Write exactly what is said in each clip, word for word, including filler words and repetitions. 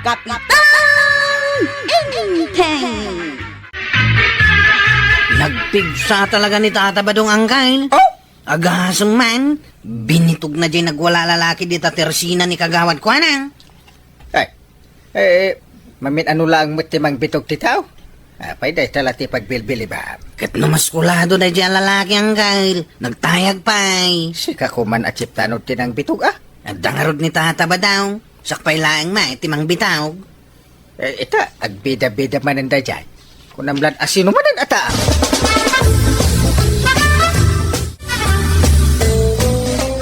Kapitan Enteng! Nagpigsa talaga ni Tata Badong, Angkel. Oh? Agasem man, binitog na jay nagwala a lalaki dita tersina ni kagawad kuana. Ay, eh, mamin-ano laeng met ti mangbitog ti tao? Apay, dayta la ti pagbilbilibam. Ket no maskulado dayjay a lalaki, Angkel, nagtayag pay. Sika koman a chiptanod ti nangbitog, a? Adda ngarud ni Tata Badong, sakbay laeng met ti mangbitog. Eh, ita, agbida-bida manen dayjay. Kunam lan a sino manen a tao.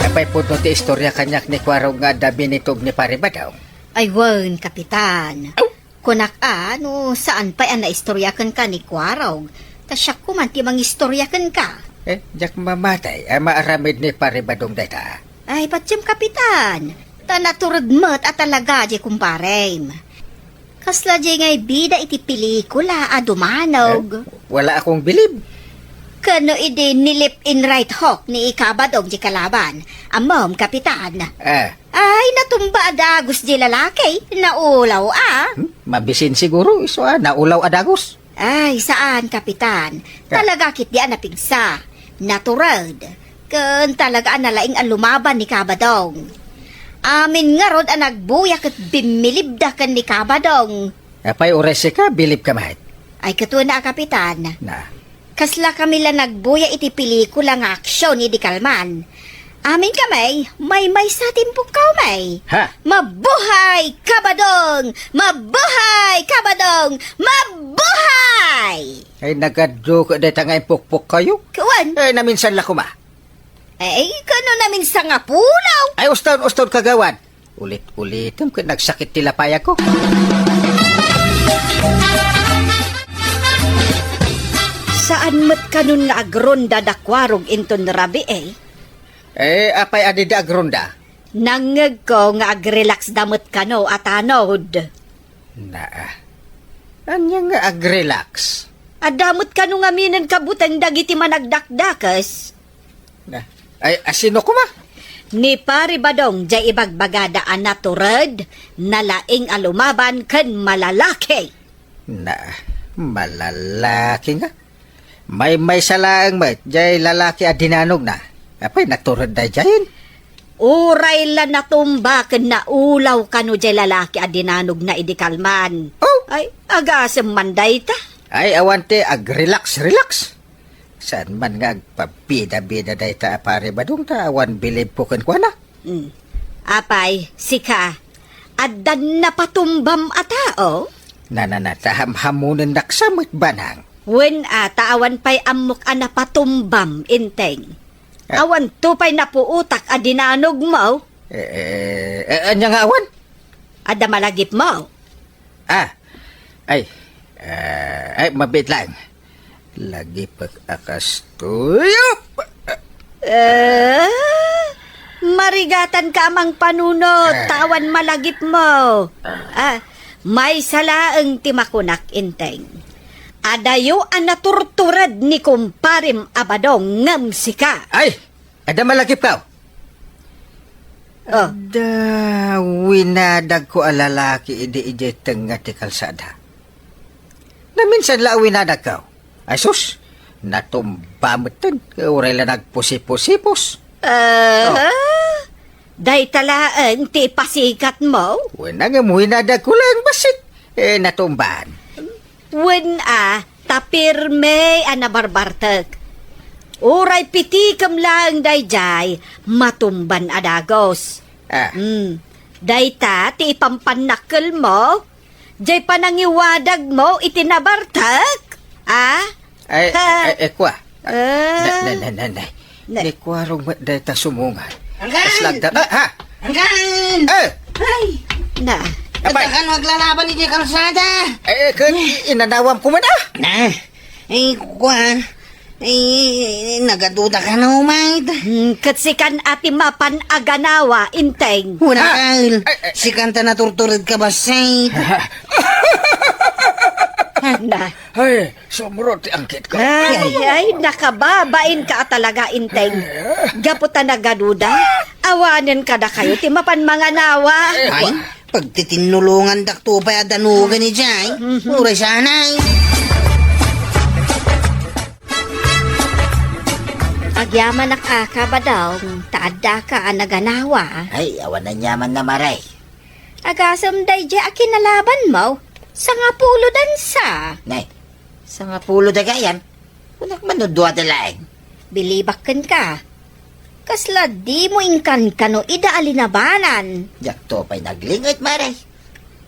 Apay pudno ti istorya kaniak ni Kuarog nga adda binitog ni Pare Badong? Ay wen, Kapitan. Aw! Kunak a, no saan pay a naistorya kenka ni Kuarog, ta siak koman ti mangistorya kenka. Eh, diak mamati a maaramid ni Pare Badong dayta. Ay, patiem, Kapitan. Ta natured met a talaga jay kumparem. Kasla jay nga ibida iti pelikula a dumanog. Eh, wala akong bilib. Kano idi ni-left and right hook ni Kabadong jay kalaban. Ammom, Kapitan. Ah. Ay, natumba a dagus jay lalaki. Naulaw a. Hmm? Mabisin siguro, isu a, naulaw a dagus. Ay, saan, Kapitan. Ka- Talaga ketdi a napigsa. Natured. Ken talaga a nalaing a lumaban ni Kabadong. Amin ngarud a nagbuya ket bimmilibda ken ni Kabadong. Apay, uray sika, bilibka met? Ay, ket wen a, Kapitan. Na. Kaslakami la nagbuya iti pelikula nga aksyon idi kalman. Aminkami, maymaysa ti impukkawmi. Ha? Mabuhay, Kabadong! Mabuhay, Kabadong! Mabuhay! Ay, nagadu ket dayta nga impukpukkayo? Kuan? Eh, naminsan la koma. Eh, kano naminsan nga pulaw? Ay, uston, uston, kagawad. Ulit-ulitem ket nagsakit ti lapayagko. Saan met kanon nga agronda da Kuarog inton rabii, eh? Eh, apay a dida agronda? Nangngegko nga agrelax da met kano a tanod. Naa. Ania nga agrelax? Adda met kano ngamin kabuteng dagiti managdakdakes. Na. Ay, a sino koma? Ni Pari Badong, jay ibagbagada a natured, nalaing a lumaban ken malalaki. Na, malalaki nga. Maymaysa laeng met, jay lalaki a dinanogna. Apay, natured daydiayen? Uray la natumba ken naulaw kano jay lalaki a dinanogna idi kalman. Oh! Ay, agasem man dayta. Ay, awan ti agrelax-relax. Saan man nga agpabida-bida dayta a Pari Badong ta awan bilibko kenkuana? Hmm. Apay, sika, addan napatumbam a tao? Nananata, hamhamonennak sa met, Banang. Wen a, ta awan pay ammok a napatumbam, Enteng. Ah. Awanto pay napuotak a dinanogmo. Eh, eh, eh, ania nga awan? Adda malagipmo. Ah, ay, ah, ay, mabiit laeng. Lagipek a kastoy. Eh, marigatanka a mangpanunot, ta awan malagipmo. Ah, maysa laeng ti makunak, Enteng. Adayo a naturtured ni kumparem a Badong ngem sika. Ay, adda malagipko. Oh. Adda winadagko a lalaki idi idiay tengnga ti kalsada. Naminsan la a winadagko. Ay sus, natumba metten, uray la nagpusiposipos. Ah, oh. Dayta laeng ti ipasikatmo? Wen a, ngem winadagko laeng bassit. Eh, natumbaan. Wen a, ta pirme a nabarbartek. Uray pitikem laeng daydiay, matumban a dagus. Ah. Hmm. Dayta ti ipampannakkelmo? Jay panangiwadagmo iti nabartek? Ah? Ay, ha? Ay, ay, kua. Ah. Ne, ne, ne, ne, ne. Ne. Ni Kuarog met dayta sumungan. Angkan! Kaslagda-, ah, ha? Angkan! Eh! Ay! Na. Apay! Adda kano aglalaban iti kalsada? Eh, eh, ket i-, inanawam ko man, ah! Na. Ay, kua. Ay, nagaduda kano, mait. Hmm, ket sikan a ti mapan a ganawa, Enteng. Una, ah! Kyle. Ay, ay, ay. Sikan ta naturtured ka, bassit. Na. Ay, sumurot ti anggit ko. Ay, ay, nakababain ka talaga, Enteng. Gapu ta nagaduda, awanen kadakayo ti mapan manganawa. Ay, Pagtitinnulongandakto pay a danugan idiay. Mhm. Uray sanay. Agyamanak a, Kabadong, ta addaka a naganawa. Ay, awan aniamanna, Mare. Agasem daydiay a kinalabanmo, sangapulo dansa. Nay, sangapulo da gayam? Kunak man no dua da laeng. Bilibak kenka. Kasla dimo inkankano ida a linabanan. Diakto pay naglinget, Mare.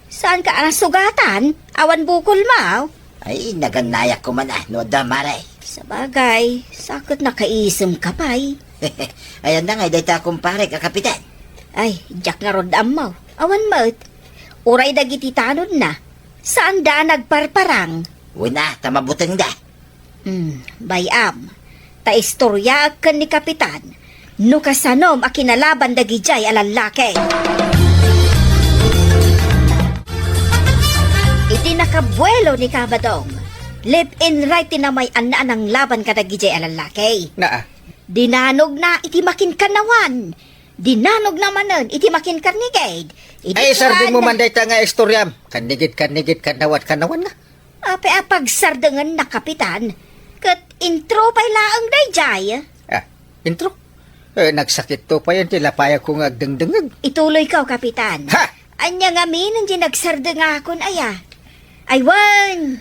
Saanka a nasugatan? Awan bukolmo? Ay, nagannayak koma a no adda, Mare. Sabagay, sa ket nakaisemka pay. Ayanna ngay dayta kumparek a kapitan. Ay, diak ngarud ammo. Awan met. Uray dagiti tanodna, saanda a nagparparang. Wen a, ta mabutengda. Hmm, bay-am. Ta istoriaek ken ni Kapitan no kasanom a kinalaban dagidiay a lallaki. Iti nakabuelo ni Kabadong, left and right ti namay-anna a nanglaban kadagidiay a lallaki. Naa. Dinanogna iti makinkannawan. Dinanogna manen iti makinkarnigid. Idi Ay, sardengmo kuan- man dayta nga istoriam. Kannigid, kannigid, kannawan, kannawan nga. Apay a pagsardengenna, Kapitan? Ket intro pay laeng daydiay. Ah, intro? Eh, nagsakitto pay ti lapayagko nga agdengdengngeg. Ituloyko, Kapitan. Ha! Ania ngamin ti nagsardengakon aya? Ay wen,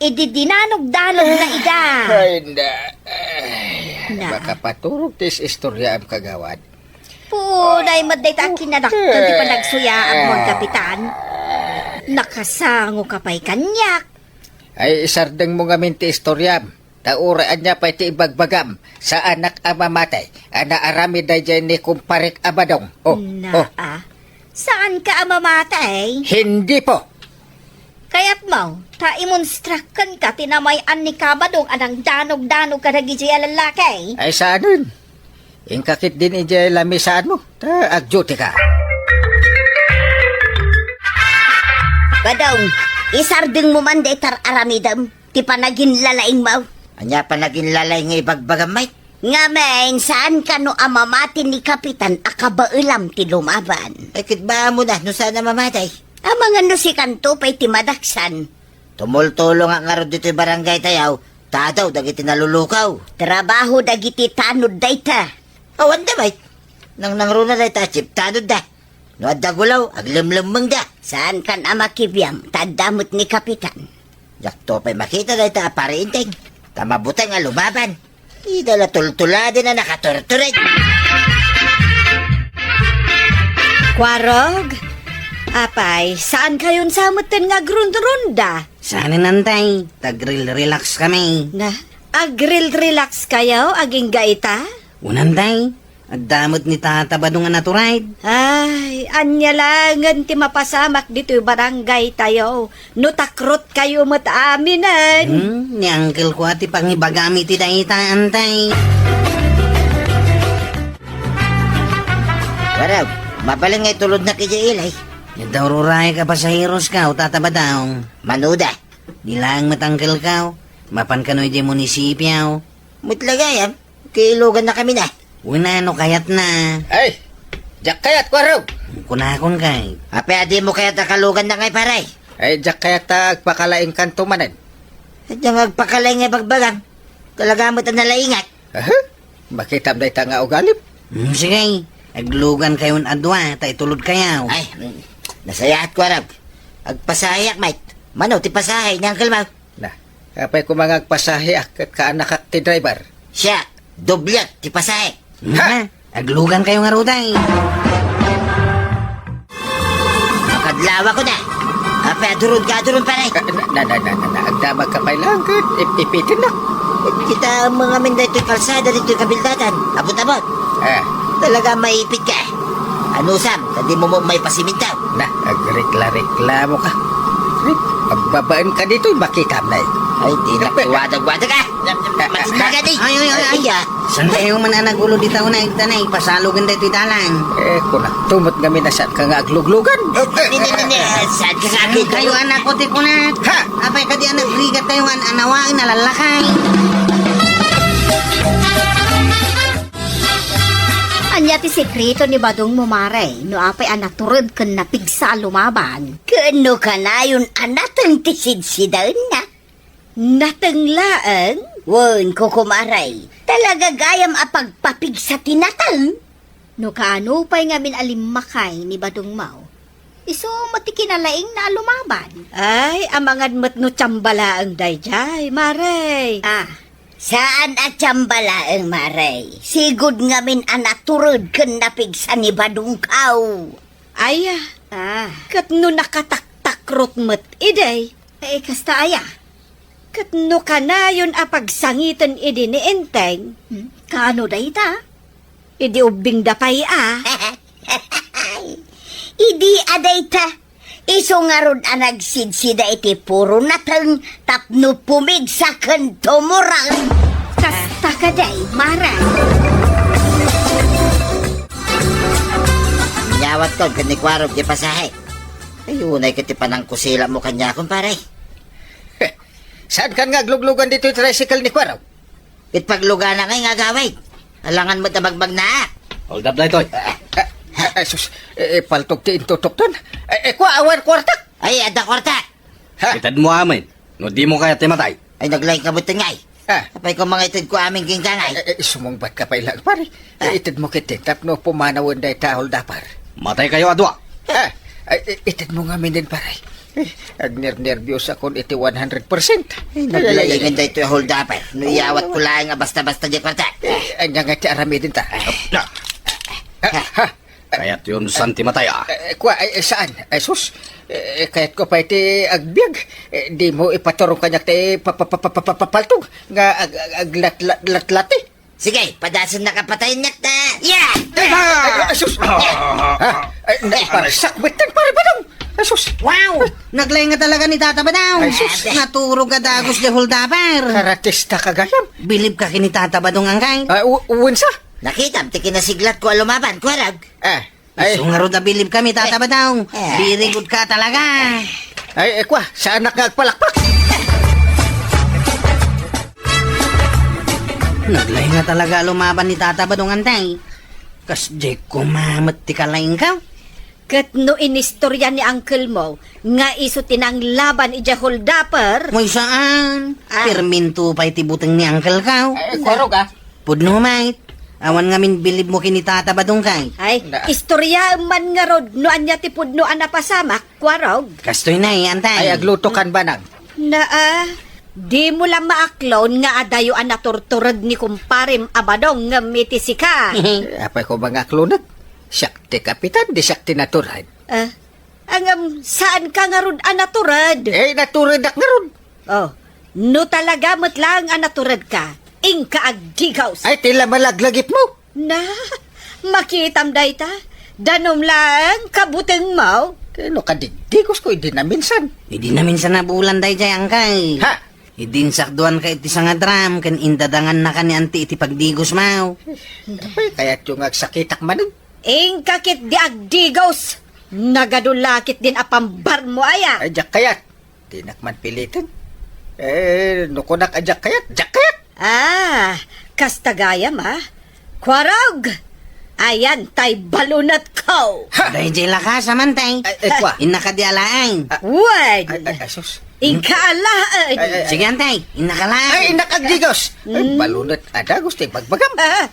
idi dinanogdanogna ida. Ay, na. Ay, Na. Makapaturog ti is-, istoryaam, kagawad. Punay met dayta a kinadakkel ti panagsuyaam, Kapitan. Nakasangoka pay kaniak. Ay, isardengmo ngamin ti istoriam. Ta uray ania pay ti ibagbagam, saanak a mamatay a naaramid daydiay ni kumparek a Badong. Oh, Naa. oh. Saanka a mamatay? Hindi po. Kayatmo, ta imonstrak kenka ti namay-an ni Kabadong a nangdanogdanog kadagidiay a lallaki? Ay, saanen. Inka ketdin idiay lamisaanmo, ta agduty ka. Badong, isardengmo man dayta ar-aramidem, ti panaginlalaingmo. Ania panaginlalaing nga ibagbagam, Mike? Ngamin, saan kano a mamati ni Kapitan a kabaelam ti lumaban? Ay, ket baamon a no saan a mamatay. Amangan no sikanto pay ti madaksan. Tumultulongak ngarud ditoy barangay tayo, tadaw dagiti nalulukaw. Trabaho dagiti tanod dayta. Awan da, bay. Nangnangruna dayta a chief tanod da. No adda gulaw, aglemlemmeng da. Saan kan a makibiam, ta adda met ni Kapitan. Diakto pay makita dayta a pariinteng. Ta mabuteng a lumaban. Ida la tultuladen a nakaturtured. Kuarog? Apay, saan kayon sa metten nga agrunrunda? Saan, Antay? Tagril-relax kami. Na, agril-relax kayo, agingga ita? Unantay, adda met ni Tata Badong a naturayed. Ay, ania langen ti mapasamak ditoy barangay tayo. No takrot kayo met aminen. Hmm, ni uncle ko a ti pangibagam iti dayta, Antay. Waraw, mabalin nga itulodnak idiay ilay. Adda uray ka pasaheros ka, o Tata Badong. Manuda. Di laeng met uncle ka, mapan kano idiay munisipio. Met la gayam, kiluganna kami na. Wenno kayatna. Ay, diak kayat, kuarog. Kunakon kay. Apay a dimo kayat a kaluganna ngay, pare? Ay, diak kayat ta agpakalaingkanto manen. Adda nga agpakalaing nga ibagbagam. Talaga met a nalaingak. Aha, makitam dayta nga ugalim. Hmm, sige, aglugan kayon a dua, ta itulod kayo. Ay, mm, nasayaat, kuarog. Agpasaheak, mate. Mano ti pasahe ni uncle mo? Na, apay koma nga agpasaheak ket kaanakak ti driver. Siak, dobliak ti pasahe. Ha? Ha? Aglugan kayo ngarud ay. Makadlawa ko na. Apay a duron ka, duron, pare. Ah, na, na, na, na, na, agdamag ka pay lang, ket ip-, ipitennak. Kita mo ngamin daytoy kalsada, daytoy kabildatan. Abot-abot. Ah. Talaga maipit ka. Anusam, ta dimo met maipasiminto. Na, agrekla-reklamo ka. Agbabaen ka ditoy, makitam na eh. Ay, di na kiwadag-wadag, ah. Matindagan, eh. Ay, ay, ay, ay. Ay, ah. Saan kayo man anak ulo di tao na igta na, ipasalogan da iti dalan. Eh, kunak, tumot nga minasat ka nga agluglugan. Ni, ni, ni, ni, saan ka nga Saan kayo anak ko, ti kunak? Ha? Apay ka di anak, rigat kayo nga anawa, nalalakay. Ania ti sekreto ni Badongmo, Mare, no apay a natured ken napigsa a lumaban? Ken no kanayon a nateng ti sidsidaenna? Nateng laeng? Wen, kukumaray. Talaga gayam a pagpapigsa ti nateng. No kaano pay ngamin a limmakay ni Badongmo, isu met ti kinalaingna a lumaban. Ay, amangan met no tsamba laeng daydiay, Mare. Ah. Saan a tsamba laeng, Mare. Sigud ngamin a natured ken napigsa ni Badongkaw. Ay, ah. Ah. Ket no nakataktakrot met idi? Eh, kasta aya? Ket no kanayon a pagsangiten idi ni Enteng? Hmm? Kaano dayta? Idi ubbingda pay a. Idi a dayta, isu ngarud a nagsidsida iti puro nateng tapno pumigsa ken tumurang. Kasta kadi, Mare. Inyawat ko ken ni Kuarog ti pasahe. Ay, unay ket ti panangkusilamo kaniak, kumpare. Saankan nga agluglugan ditoy tricycle ni Kuarog? Ket paglugana ngay nga agawid. Alangan met a bagbagnaak. Hold up daytoy. Ah, ah, ah, sus, eh, eh, paltog ti intutokton. Eh, eh, kua, awan kuartak. Ay, adda kuarta. Ha? Itedmo amin. No dimo kayat ti matay. Ay, naglaing ka met ngay. Ah. Apay ko mangitedko amin kenka ngay. Eh, eh, sumungbat ka pay laeng, pare. Ah. Eh, itedmo ketdi tapno pumanawen dayta a holdapper. Matay kayo a dua. Ah, ay, eh, itedmo ngamin din, pare. Eh, agnernerbios akon iti one hundred percent. Ay, naglaingan daytoy a holdapper. No iyawat ko laeng a basta-basta di kwarta. Eh, anya nga ti aramidenta? Ah, ha? Kayat yon san ti matay, ah. Eh, kua, eh, saan? Eh, sus. Eh, kayat ko pay ti agbiag. Eh, dimo ipaturong kaniak ti pa-, pa-, pa-, pa-, pa-, pa-, paltog nga ag-, ag-, aglatlat-, latlati. Sige, padasen na kapatayen niya ta. Yeah! Ay, ay, ay, sus! Ah, ay, naiparsak, wait, pare, Badong! Ay, sus! Wow! Naglaing nga talaga ni Tata Badong. Ay, sus! Naturog a dagus di holdapper. Karatista ka gayam. Bilib ka kini Tata Badong, angkay? Ah, u-, uwin sa? Nakitam ti kinasiglat ko a lumaban, Kuarog. Ah, ay. Isu ngarud a bilib kami, Tata Badong. Eh. Very good ka talaga. Ay, eh, kua, saanak nga agpalakpak. Naglaing nga talaga a lumaban ni Tata Badong, antay. Kasdiay koma met ti kalaingkaw. Ket no inistorya ni uncle mo nga isu ti nanglaban idiay holdapper? Moy saan? Ah. Perminto pay ti buteng ni uncle kaw. Eh, Kuarog, ah. Pudno met. Awan ngamin bilib mo kini Tata Badong kay. Ay, na. Istoryaem man ngarud no ania ti pudno a napasamak, Kuarog. Kastoy na, eh, antay. Ay, agluto kan banag. Naa, dimo la maaklon nga adayo a naturtured ni kumparem a Badong ngem iti sika. Apay ko mangaklonek? Siak ti kapitan, di siak ti natured. Ah, ngem, saan ka ngarud a natured? Eh, naturedak ngarud. Oh, no talaga met laeng a natured ka, inka agdigos. Ay, ti la malaglagip mo. Na, makitam dayta. Danum laeng kabuteng mo. Kano kadigdigos ko, idi naminsan. Idi naminsan a bulan daydiay, angkay. Ha? Idi insakduan ka iti sangadram, ken indadangan na ka ni anti iti pagdigos mo. Apay, kayat yo nga agsakitak manen. Inka ket di agdigos. Nagadu la ket din a pambar mo aya. Ay, diak kayat. Dinak man piliten. Eh, no kunak a diak kayat, diak kayat. Ah, kasta gayam, ah. Kuarog! Ayan, tay balunot ko. Ha! Daydiay lakas, amantay. Ay, ay, kua. Inna ka di alaeng. Ah. Wen! Ay, ay, ay, sus. Inka alaeng. Ay, ay, ay. Sige, antay. Inna ka laeng. Ay, innak agdigos. Ay, hmm. Balunot, ada, gusto ibagbagam. Ah,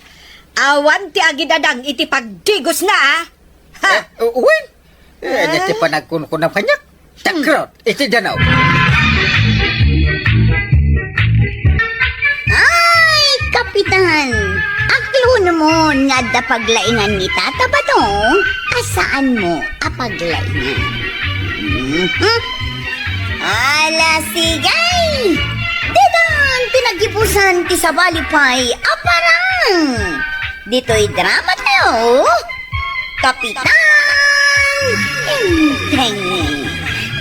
awan ti agidadang iti pagdigos na, ah. Ha? Eh, wen? Eh, ania ti panagkunkunam kaniak? Takrot iti danaw. Ay, Kapitan! Aklonmon nga adda paglaingan ni Tata Badong a saanmo a paglaingan. Mhm. Ala, sige! Didan ti nagibusan ti sabali pay a parang! Ditoy drama tayo, Kapitan Enteng.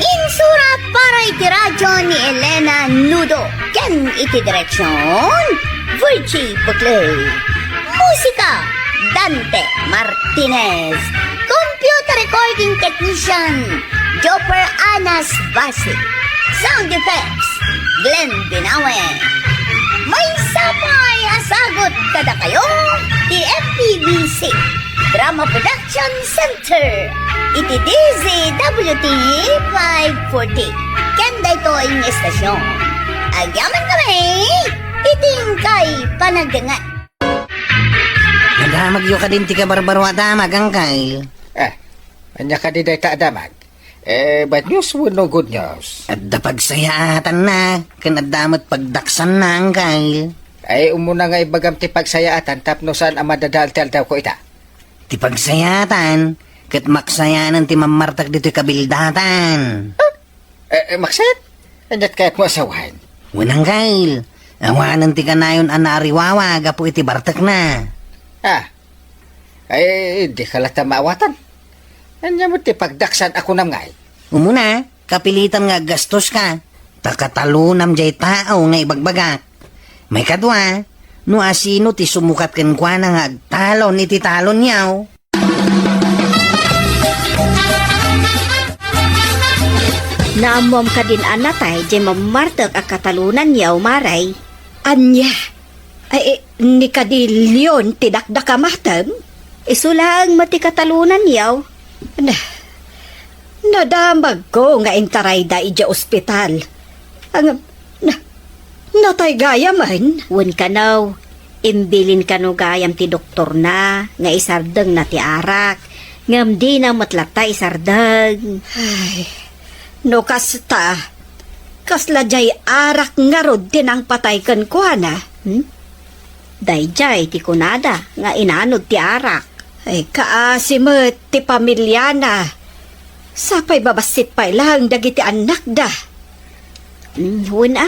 Insurat para iti radyo ni Elena Nudo ken iti direksyon, Virgie Buclay. Musika, Dante Martinez. Computer recording technician, Jopper Anas Basi. Sound effects, Glenn Binawe. Maysa pay a sagut kadakayo ti M P B C Drama Production Center iti D Z W T five forty. Ken daytoy nga estasion, agyaman kami iti inkay panagdangat. Nadamagyo kadin ti kabarbarua a damag, Angkel. Ah, ania kadi dayta a damag? Eh, bad news wenno good news? Adda pagsayaatanna, ken adda met pagdaksanna, Angkel. Ay, umuna nga ibagam ti pagsayaatan tapno saan a madadael ti aldawko ita. Ti pagsayaatan, ket maksayaanen ti mammartek ditoy kabildatan. Eh, eh, maksayat? Aniat kayatmo a sawen? Wen, Angkel, awanen ti kanayon a naariwawa gapu iti bartekna. Ah, ay, dika latta maawatan. Ania met ti pagdaksan a kunam ngay? Umuna, kapilitan nga aggastoska, ta katalonam jay tao nga ibagbagak. Maikadua, no asino ti sumukat kenkuana nga agtalon iti talonyo? Naammoam kadin a natay jay mammartek a katalonanyo, Mare? Ania? Ay, eh, ni kadi Leon ti dakdakamatem? Isu laeng met ti katalonanyo. Na, nadamagko nga intarayda idiay ospital. Ang, na, natay gayamen? Wen kano, imbilin kano gayam ti doktorna nga isardengna ti arak, ngem dina met latta isardeng. Ay, no kasta, kasla jay arak ngarud ti nangpatay kenkuana? Hmm? Dayjay ti kunada nga inanod ti arak. Ay, kaasi met ti pamiliana. Sapay babassit pay laeng dagiti annakda. Mm, wen a.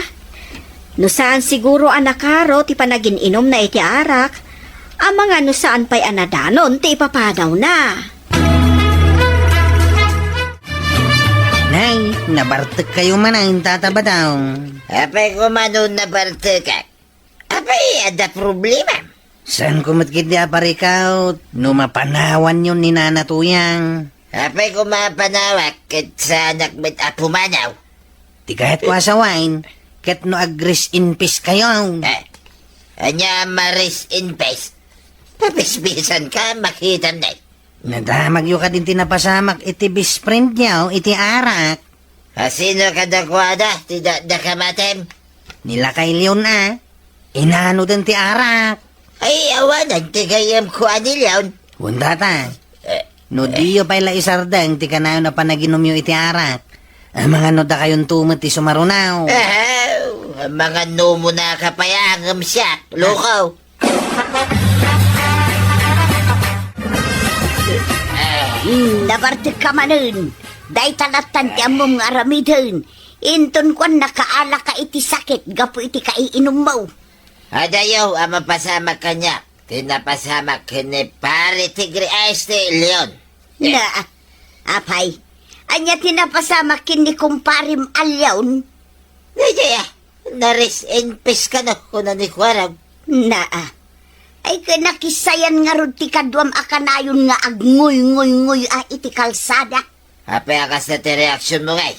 No saan siguro a nakaro ti panagin-inumna iti arak, amangan no saan pay a nadanon ti ipapanawna. Nay, nabartekkayo manen, Tata Badong. Apay koma no nabartekak? Apay, adda problema? Saanko met ketdi a parikaw no mapanawanyo ni Nana Tuyang. Apay koma a panawak ket saanak met a pumanaw? Ti kayatko a sawen, ket no ag-rest in peace kayo. Eh, ania a ma-rest in peace? Papisbisanka, makitam na. Nadamagyo kadin ti napasamak iti best friendyo iti arak. Asino kadakuada ti dakdakamatem? Ni lakay Leon a. Inanoden ti arak. Ay, awanen ti gayyemko a ni Leon. Wen, Tata. Eh. No diyo pay la isardeng ti kanayon a panaginumyo iti arak, amangan no dakayonto met ti sumarunaw. Eh, amangan no umunaka pay a ngem siak, lukaw. Hmm, nabartekka manen. Dayta lattan ti ammom nga aramiden. Inton kuan, nakaalaka iti sakit gapu iti kaiinummo. Adayo a mapasamak kaniak ti napasamak ken ni Pare Tigre Este Leon. Na, apay, ania ti napasamak ken ni kumparem a Leon? Daydiay a, na-rest in peace kano, kuna ni Kuarog. Naa. Ay, ket nakisayan ngarud ti kaduam a kanayon nga agnguynguynguy a iti kalsada. Apay a kasta ti reaksionmo ngay?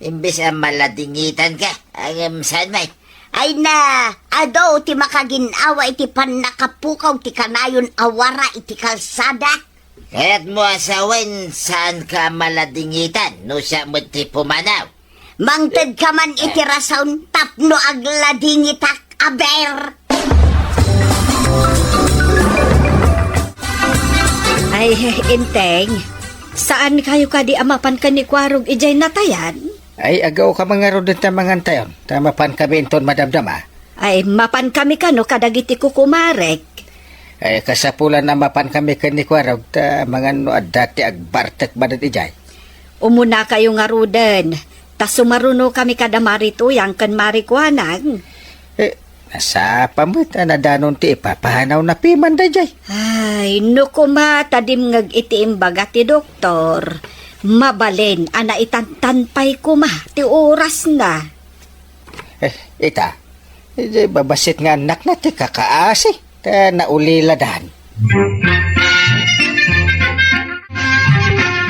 Imbes a maladingitanka, ngem saan met? Ay na, adu ti makagin-awa iti pannakapukaw ti kanayon a wara iti kalsada. Kayatmo a sawen, saanka a maladingitan no siak met ti pumanaw. Mangtedka man iti rason tapno agladingitak, aber! Ay, Enteng, saankayo kadi a mapan ken ni Kuarog idiay natayan? Ay, agawka man ngaruden ta mangantayon, ta mapankami inton madamdama. Ay, mapankami kano kadagiti kukumarek? Ay, kasapulan a mapankami ken ni Kuarog, ta amangan no adda ti agbartek manen idiay. Umunakayo ngaruden, ta sumarunokami kada Mari Tuyang ken Mari Kuanang. Eh, nasapa met a nadanon ti ipapanawna piman daydiay. Ay, no koma ta dimngeg iti imbaga ti doktor, mabalin a naitantan pay koma ti orasna. Eh, ita, idiay babassit nga annakna ti kakaasi, ta nauliladan.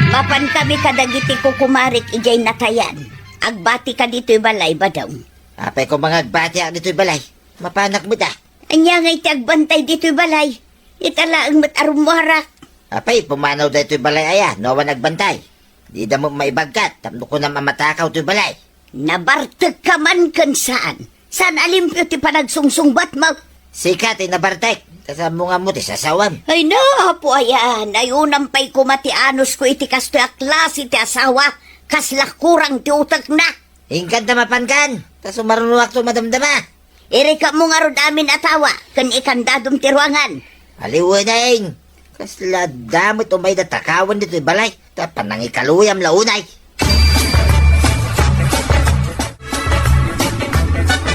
Mapankami kadagiti kukumarek idiay natayan. Agbatika ditoy balay, Badong. Apay koma nga agbatiak ditoy balay? Mapanak met a. Ania ngay ti agbantay ditoy balay? Ita laeng met a rummuarak. Apay, pumanaw daytoy balay aya, no awan agbantay? Dida met maibagkat, tapno kunam a matakaw toy balay. Nabartekka man ken saan. Saan a limpio ti panagsungsungbatmo? Sika ti nabartek. Kasano nga mo ti sasawam? Ay, na, Apo aya, nayunam pay koma ti anusko iti kastoy a klase ti asawa. Kasla kurang ti utekna. Inkan ta mapankan, ta sumarunoakto madamdama. Irikatmo ngarud amin a tawa, ken ikandadom ti ruangan. Aliweneng, kasla adda met umay da takawan ditoy balay, ta panangikaluyam la unay.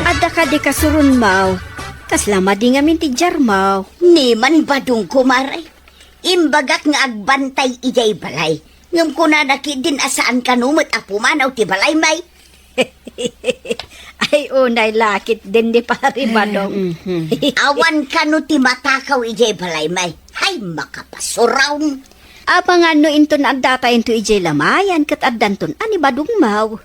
Adda kadi kasuronmaw, kasla madi ngamin ti diarmaw. Ni man badong, kumare. Imbagak nga agbantay idiay balay. Ngem kunana ketdin a saan kano met a pumanaw ti balay, may. Ay, unay la ketdin ni Pari Badong. Mhm. Awan kano ti matakaw idiay balay, may. Ay, makapasuraw. Apangan no inton adda tayo into idiay lamayan, ket addanton a ni Badong maw.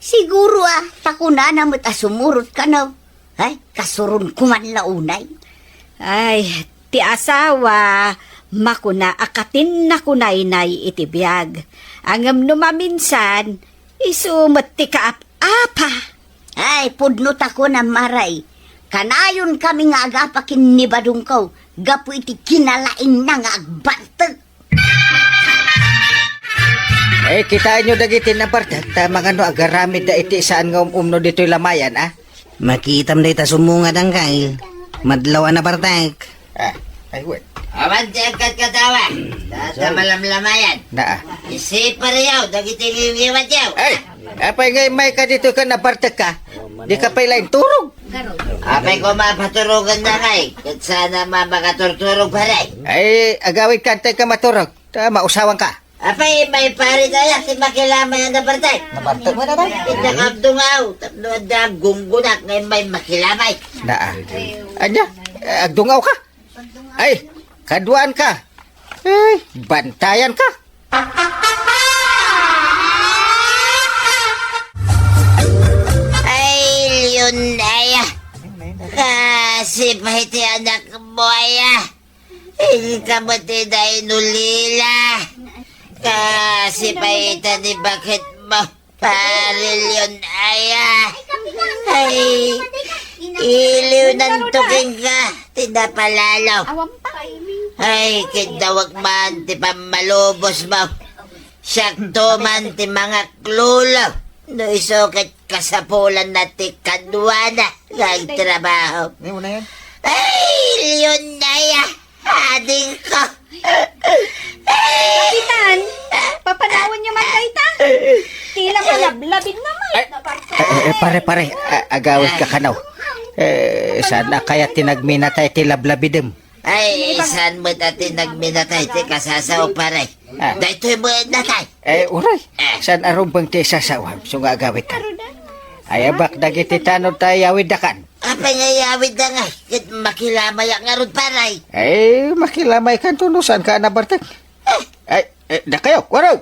Siguro a, ta kunana met a sumurot kano. Ay, kasuronko man la unay. Ay, ti asawa, makuna a katinna kunaynay iti biag. Ngem no maminsan, isu met ti kaap-apa. Ay, pudno ta kunam, Maray. Kanayon kami nga agapa ken ni Badongko, gapu iti kinalaingna nga agbartek. Eh, kitaenyo dagiti nabartek, ta mangano agaramidda iti saan nga um-umno ditoy lamayan, a? Makitam dayta summungat, angkay. Madlaw a nabartek. Ah, ay, wait. Awan ti agkatkatawa. Data malamlamayan. Naa. Isi pareho, dagiti ngiwat yaw. Ay, apay nga imay ka dito ka nabartek ka? Di ka pay lain turog. Apay ko mapaturogan na kay, ket sana mapakaturturog pa rin. Ay, agawid ka, antay ka maturog. Ta, mausawan ka. Apay, may pari kaya ti makilamay a nabartek. Nabartek mo na ba? Iti nakabdungaw, tapno adda gunggunak nga may makilamay. Naa. Anya, eh, agdungaw ka? Ay, kaduan ka. Ay, bantayan ka. Ay, Leon, ay, ah. Kasi pa iti anak mo, ay, ah. Inka met ti daynulila. Kasi pa ita ni bakit mo, Pari Leon, ay, ah. Ay, iliw ng tuking ka, tinapalalo. Ay, kidawag man ti pammalubos mo. Siakto man ti mga klolo. No isu ket kasapulan na ti kaduana nga agtrabaho. Ay, Leon, ay, ah. Ading ko. Kapitan, papanawan niyo man dayta. Tila malablabid naman. Ay, eh, eh, pare, pare, a-, agawid ka kanaw. Eh, saan a kaya ti nagminatay ti lablabidem? Ay, saan met a ti nagminatay ti kasasao, pare? Ah. Daytoy met natay. Eh, uray. Eh. Saan a rumbeng ti sasawam, so nga agawid ka? Ay, abak dagiti tanod ta yawid dakan. Apay nga iyawid da nga, ket makilamayak ngarud, paray. Ay, makilamay kanto no saan ka nabartek. Ay, eh, dakayo, waraw.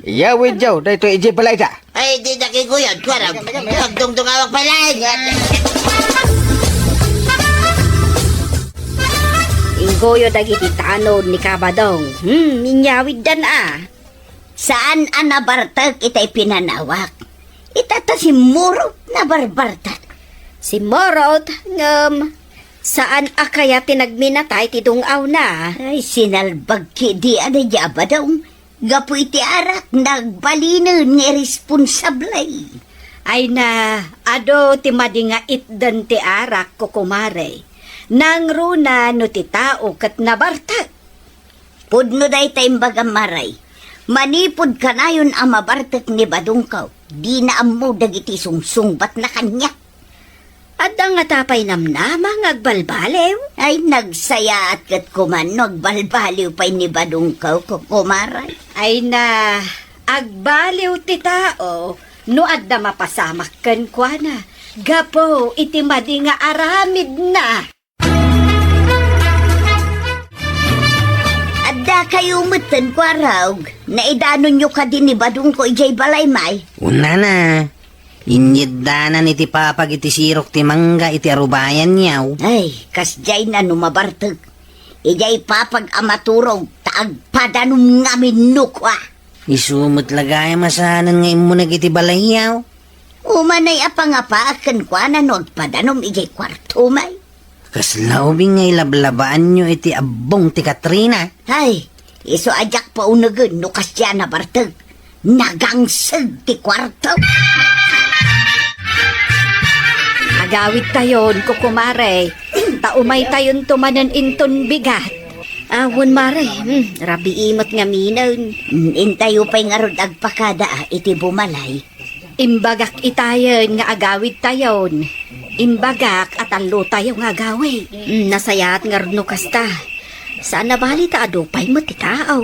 Iyawid yaw, daytoy iti balay da. Ay, di nakiguyod, waraw. Agdungdungawak pay laeng. Inggoyo dagiti tanod ni Kabadong. Hmm, inyawiddan a. Saan a nabartek itay pinanawak. Ita ta simmurot nabarbartek. Simmurot, ngem saan a kaya ti nagminatay ti dung-awna. Ay, sinalbag kidi a daydi a badong. Gapu iti arak, nagbalinen nga irresponsable. Ay na, adu ti madi nga itden ti arak, kukumare. Nangruna no ti tao ket nabartek. Pudno dayta imbagam, Maray. Manipud kanayon a mabartek ni Badungkaw, dina ammo dagiti sungsungbatna kaniak. Adda ngata pay namnama nga agbalbaliw? Ay, nagsayaat ket kuman no agbalbaliw pay ni Badungkaw, kukumaray. Ay na, agbaliw ti tao no adda mapasamak kenkuana gapu iti madi nga aramidna. Adda kayo metten, Kuarog. Naidanonyo kadi ni Badungko idiay balay, may? Unana, Inyeddanan iti papag iti sirok ti mangga iti arubayanyo. Ay, kasdiay na no mabartek. Idiay papag a maturog, ta agpadanom ngamin no kua. Isu met la gayam a saanen nga immuneg iti balayyo. Umanay a pangapaak kenkuana no agpadanom idiay kuartom ay. Kasla ubing nga ilablabaanyo iti abbong ti Katrina. Ay, isu a diak paunegen no kasdiay a nabartek. Nagangseg ti kuarto. Agawidtayon, kukumare, ta umaytayonto manen inton bigat. Awan, mare, hmm, rabii met ngaminen. Hmm, intayo pay ngarud agpakada, ah, iti bumalay. Imbagak itayen nga agawidtayon. Imbagak a tallotayo nga agawid. Mm, nasayaat ngarud no kasta. Saan a bali ta adu pay met ti tao.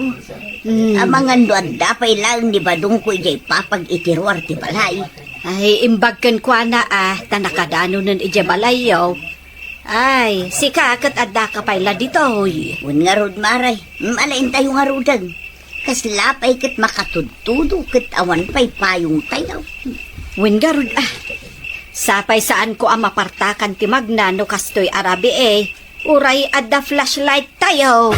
Mm. Amangan no adda pay laeng ni Badongko idiay papag iti ruar ti balay. Ay, imbag kenkuana, ah, ta nakadanonen idiay balayyo. Ay, sika ket addaka pay la ditoy. Wen ngarud, mare. Mm, alaintayo ngaruden. Kasla pay ket makatudtudo ket awan pay payongtayo. Wen ngarud, ah. Sapay saanko a mapartakan ti magna no kastoy a rabii, eh. Uray adda flashlighttayo.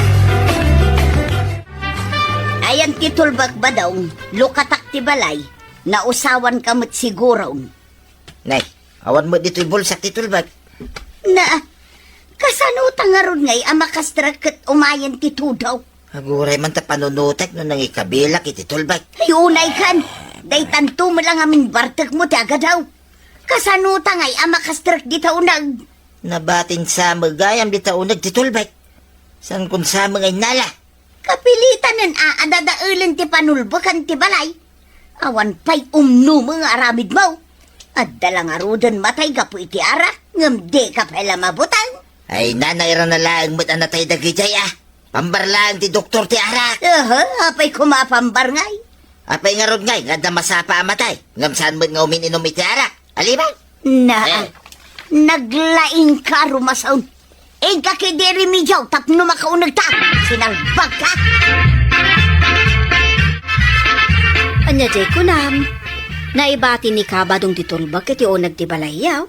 Ayan ti tulbek, Badong, lukatak ti balay, nausawanka met siguron. Nay, awan met ditoy bulsak ti tulbek. Na, kasano ta ngarud ngay a makastrek ket umayen ti tudo? Aguray man ta panunotek no nangikabilak iti tulbek. Ay, unay kan. Daytanto met la ngamin bartekmo ti agadaw. Kasano ta ngay a makastrek dita uneg? Nabatin sa met gayam dita uneg ti tulbek. Saan kun sa met nga innala? Kapilitanen a adadaelen ti panulbekan ti balay. Awan pay umnumeng nga aramidmo. Adda la ngaruden matay gapu iti arak, ngem dika pay la mabuteng. Ay, nanairana laeng met a natay dagidiay, ah. Pambar laeng ti doktor ti arak. Aha, apay koma a pambar ngay? Apay ngarud ngay nga adda masapa a matay, ngem saan met nga umin-inum iti arak? Alibay? Na, eh, naglaingka, Rumason. Igka kidi remedyo tapno makaunegta. Sinalbagka. Ania diay kunam? Naibati ni Kabadong ti tulbek iti uneg ti balayyo?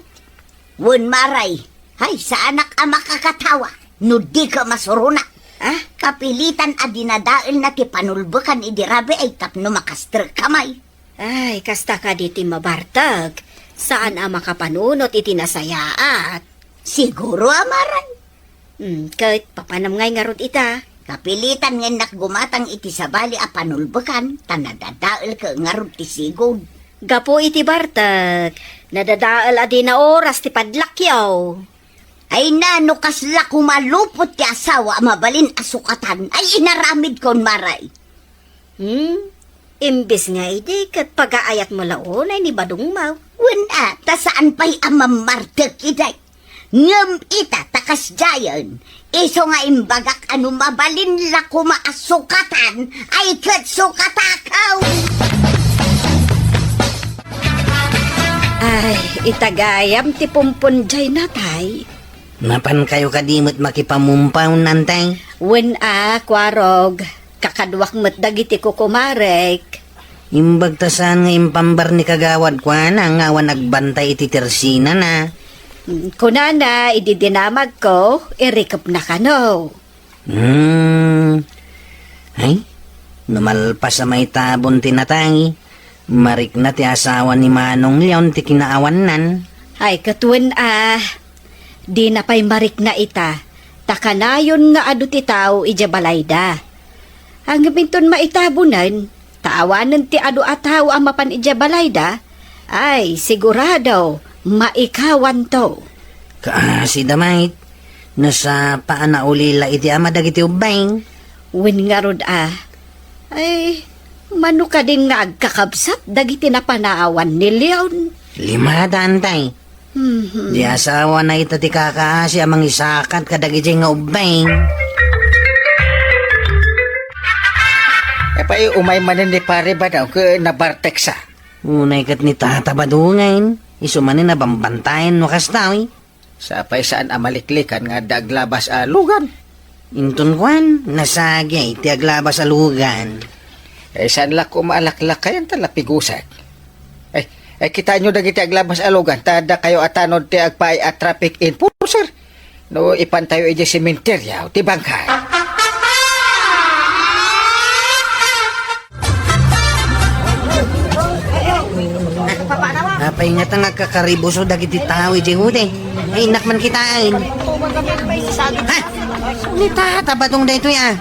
Wen, mare. Hay, saanak a makakatawa no dika masurona. Ah? Kapilitan a dinadaelna ti panulbekan idi rabii tapno makastrekka may. Ay, kasta kadi ti mabartek. Saan a makapanunot iti nasayaat. Siguro a mare. Hmm, ket papanam ngay ngarud ita? Kapilitan nga innak gumatang iti sabali a panulbekan, ta nadadaelka ngarud ti sigud. Gapu iti bartek, nadadael a dina oras ti padlakyo. Ay na, no kasla koma lupot ti asawa a mabalin a sukatan, ay inaramidkon, mare. Hmm? Imbes nga idi, ket pagaayatmo la unay ni Badongmo. Wen a, ta saan pay a mammartek idi. Ngem ita, ta kasdiayen, isu nga imbagak a no mabalin la koma a sukatan, ay ket sukatakaw. Ay, ita gayam ti pumpon diay natay. Napankayo kadi met makipamumpaw, Nantay? Wen a, Kuarog. Kakaduak met dagiti kukumarek. Imbag ta saan nga impambar ni kagawad kuana nga awan agbantay iti tersinana. Mm, kunana, idi dinamagko, irikepna kano. Hmm. Ay, no malpas a maitabon ti natay, marikna ti asawa ni Manong Leon ti kinaawannan. Ay, ket wen a, dina pay marikna ita, ta kanayon nga adu ti tao idiay balayda. Ngem inton maitabonen, ta awanen ti adu a tao a mapan idiay balayda, ay, sigurado, maikawanto. Kaasi da met, nasapa a naulila iti ama dagiti ubbing. Wen ngarud a, ay, mano kadin nga agkakabsat dagiti napanawan ni Leon? Lima, Nantay. Mhm. Di asawana ita ti kakaasi a mangisakat kadagiti nga ubbing. Apay, umay manen ni Pare Badong ket nabarteksa. Unay ket ni Tata Badong, isu manen a bambantayan no kasta, uy. Sapay saan a maliklikan nga adda aglabas a lugan. Inton kuan, nasagi ti aglabas a lugan. Eh, saan la koma a laklakayan ta lapigusek. Eh, Ay, kitaenyo dagiti aglabas a lugan, ta addakayo a tanod ti agpaay a traffic enforcer. No, ipantayo idiay sementeryo ti bangkay. Apay ngata nga agkakaribuso dagiti tao idiay udi? Ay, innak man kitaen. Ha? Ni Tata Badong daytoy, a.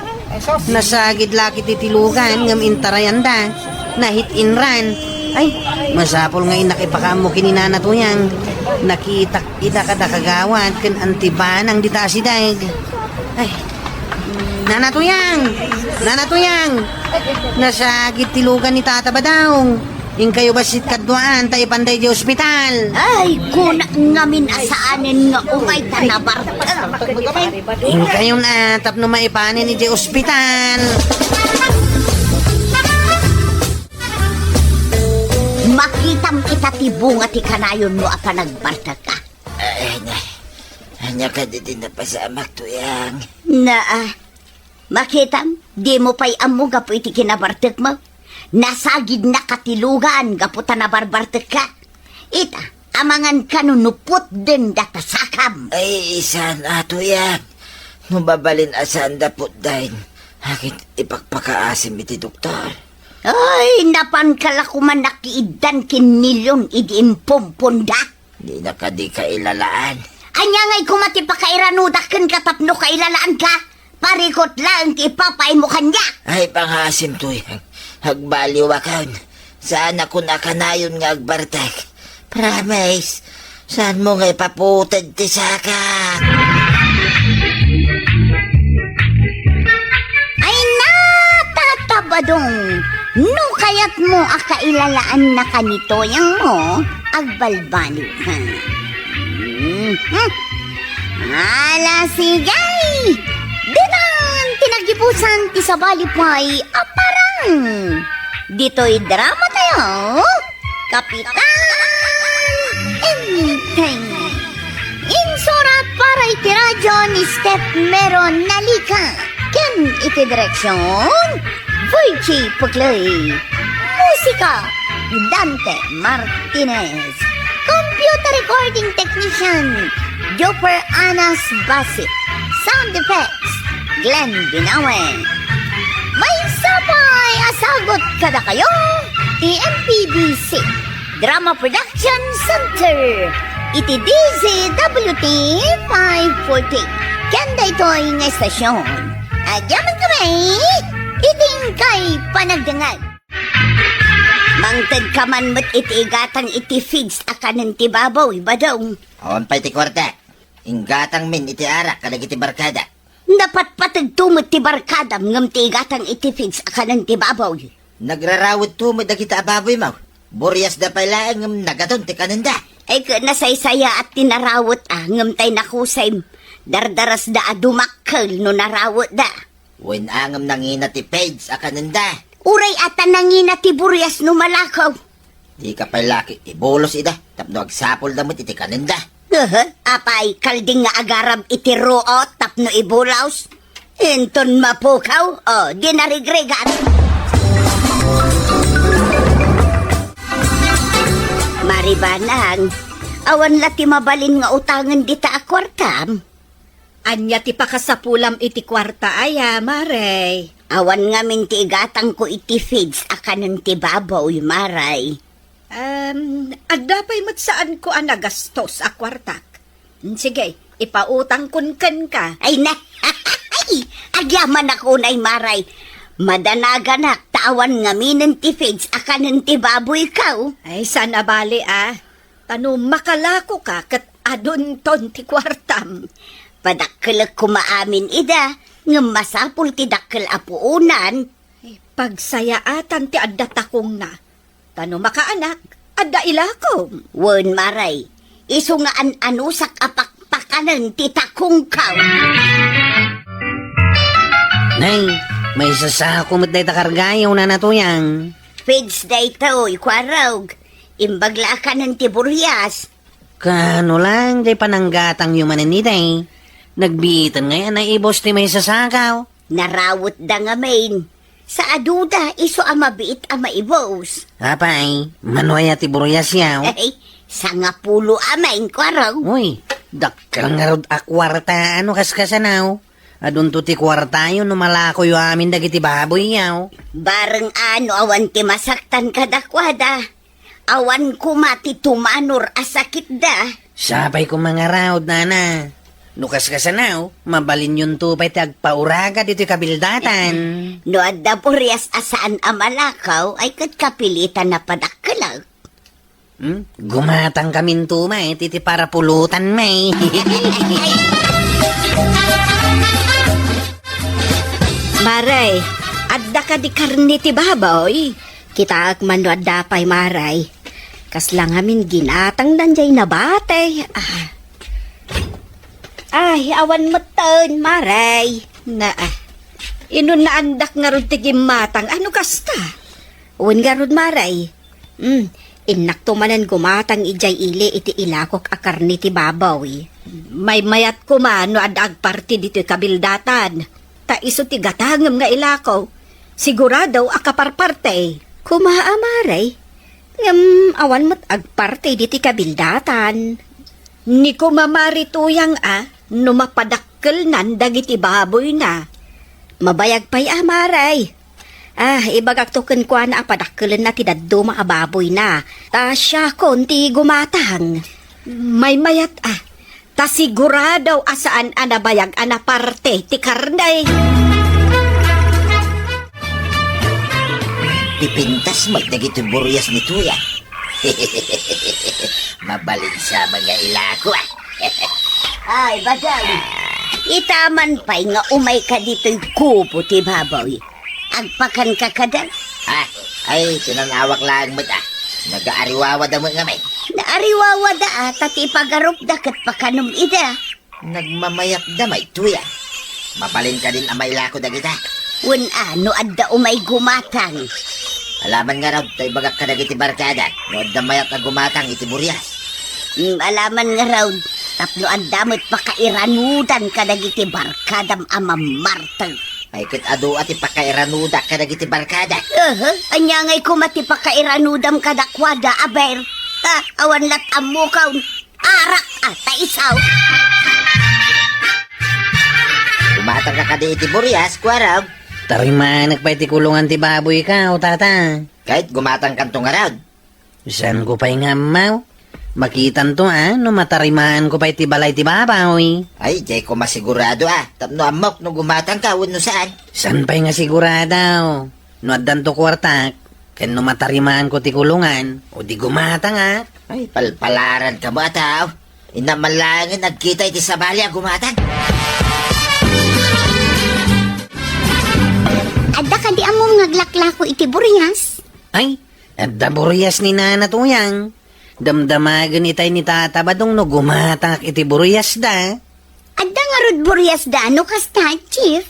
Nasagid la ket ti lugan ngem intarayanda. Nahit-inran. Ay, masapul nga innak ipakaammo ken ni Nana Tuyang. Nakitak ida kada kagawad ken antibanang dita asideg. Ay, Nana Tuyang! Nana Tuyang! Nasagid ti lugan ni Tata Badong. Inkayo bassit kaduaan ta ipanda idiay ospital. Ay, kunak ngamin a saanen nga umay ta nabartek. Inkayon a tapno maipanen idiay ospital. Makitam ita ti bunga ti kanayonmo a panagbartek, a. Ay, na. Ania kadi ti napasamak, Tuyang? Naa. Makitam, dimo pay ammo gapu iti kinabartekmo. Nasagidnaka ti lugan gapu ta nabarbartekka. Ita, amangan kano no putden data sakam. Ay, saan a, Tuyang. No mabalin a saanda putden, agid ipakpakaasim iti doktor. Ay, napanka la koman nakiiddan ken Nilon idi impumponda. Dina kadi kailalaan. Ania ngay koma ti pakairanudak kenka tapno kailalaanka? Parikot laeng ti ipapaaymo kaniak. Ay, pangaasim, Tuyang. Agbaliwakon. Saanakon a kanayon nga agbartek. Promise. Saanmo nga ipaputed ti saka. Ay, Nana Tata Badong, no kayatmo a kailalaannaka ni Tuyangmo, agbalbaliw. Hmm. Ala, sige! Ditan ti naggibusan ti sabali pay a parang. Ditoy drama tayo, Kapitan Enteng. Insurat para iti radyo ni Steph Mero Nalica. Ken iti direksyon, Virgie Puglay. Musika, Dante Martinez. Computer recording technician, Joper Anas Basit. Sound effects, Glenn Binawe. Maysa pay a sagut kadakayo ti M P B C Drama Production Center iti D Z W T five forty. Ken daytoy nga estasyon, agyamankami iti inkay panagdengngeg. Mangtedka man met iti igatang iti feeds a kanen ti baboy, Badong. Awan pay ti kuarta. Inggatangmin iti arak kadagiti barkada. Napatpategto met ti barkadam ngem ti igatang iti feeds a kanen ti baboy. Nagrarawetto met dagita a baboymo. Buriasda pay laeng ngem nagadun ti kanenda. Ay, ket nasaysayaat ti narawet a, ngem tay nakusem, dardarasda a dumakkel no narawetda. Wen a ngem nangina ti feeds a kanenda. Uray a ta nangina ti burias no malakaw. Dika pay la ket ibulos ida tapno agsapulda met iti kanenda. Aha, apay, kalding nga agarab iti ruot tapno ibulos? Inton mapukaw, o, di narigrigat. Maribanang, awan la ti mabalin nga utangen dita a kuartam? Ania ti pakasapulam iti kuarta aya, Mare? Awan ngamin ti igatangko iti feeds a kanen ti baboy, Mare. Em, adda pay met saanko a nagastos a kuartak. Sige, ipautangkon kenka. Ay, na. Agyamanak unay, Mare. Madanaganak ta awan ngaminen ti feeds a kanen ti baboyko. Ay, saan a bali, a. Ta no makalakoka ket adunton ti kuartam. Padakkelek koma amin ida, ngem masapul ti dakkel a puonan. Pagsayaatan ti adda takongna. Ta no makaanak, adda ilakom. Wen, Mare, isu nga an-anusak a pakpakanen ti takongko. Nay, maysa sako met dayta kargayo, Nana Tuyang. Feeds daytoy, kuarog. Imbag la a kanen ti burias. Kano lang, jay pananggatangyo manen itay. Nagbiiten ngay a naibos ti maysa sako. Narawetda ngamin. Sa aduda, isu a mabiit a maibus. Apay, mano aya ti burias yaw? Ay, sangapulo a main, kuarog. Uy, dakkel ngarud a kuarta, ano kaskasanaw? Adunto ti kuartayo no malakoyo amin dagiti baboyyaw. Bareng ano awan ti masaktan kadakuada. Awan koma ti tumanor a sakitda. Sapay koma ngarud, nana. No kaskasanaw, mabalinyonto pay ti agpauraga ditoy kabildatan. No adda burias a saan a malakaw, ay ket kapilitan a padakkelek. Hmm? Gumatangkaminto met iti parapulotan met. Maray, adda kadi karne ti baboy? Kitaek man no adda pay, Maray. Kasla ngamin ginatangdan jay nabati. Ah. Ay, awan metten, Maray. Na, ah. Inun naandak ngarud ti gimmatang. Ano kasta? Wen ngarud, Maray. Hmm, innakto manen gumatang idiay ili iti ilakok a karne ti baboy. Maymayat koma no adda agparti ditoy kabildatan. Ta isu ti gatangem nga ilako. Sigurado a kaparparti. Koma a, Maray. Ngem awan met agparti ditoy kabildatan. Ni koma Mari Tuyang a, no mapadakkelnan dagiti baboyna. Mabayag pay a, Maray. Ah, ibagakto kenkuana a padakkelenna ti dadduma a baboyna. Ta siakon ti gumatang. Maymayat a, ta sigurado a saan a nabayag a naparte ti karne. Pipintas met dagiti burias ni Tuyang. Mabalin sa mga ilako, ah. Ay, Badang. Itaman pay nga umayka ditoy kubo ti baboy. Agpakanka kada? Ah, ay, tinanawak laeng met, ah. Nagaariwawada met ngamin. Naariwawada, ah, ta ti ipagarupda ket pakanom ida. Nagmamayatda met, Tuyang. Mabalin kadin a mailako dagita? Wen a, no adda umay gumatang. Alaman ngarud, ta ibagak kadagiti barkada, no adda mayat a gumatang iti burias. Mm, alaman ngarud, tapno adda met pakairanudan kadagiti barkadam a mammartek. Ay, ket adu a ti pakairanudak kadagiti barkada. Aha, ania ngay koma ti pakairanudam kadakuada, aber? Ah, awan lat ammokon. Arak a ta isaw. Gumatangka kadi iti burias, kuarog? Tarimanek pay ti kulongan ti baboyko, tata. Ket gumatangkanto ngarud? Saanko pay nga ammo. Makitanto, a, no matarimaanko pay ti balay ti baboy. Ay, diay koma sigurado, a. Tapno ammok no gumatangka wenno saan. Saan pay nga sigurado? No addanto kuartak, ken no matarimaanko ti kulongan, o di gumatangak. Ay, palpalaran kamo a tao. Inna man laengen agkita iti sabali a gumatang. Adda kadi ammom nga aglaklako iti burias? Ay, adda burias ni Nana Tuyang. Damdamagen itay ni Tata Badong no gumatangak iti buriasda. Adda ngarud buriasda no kasta, Chief?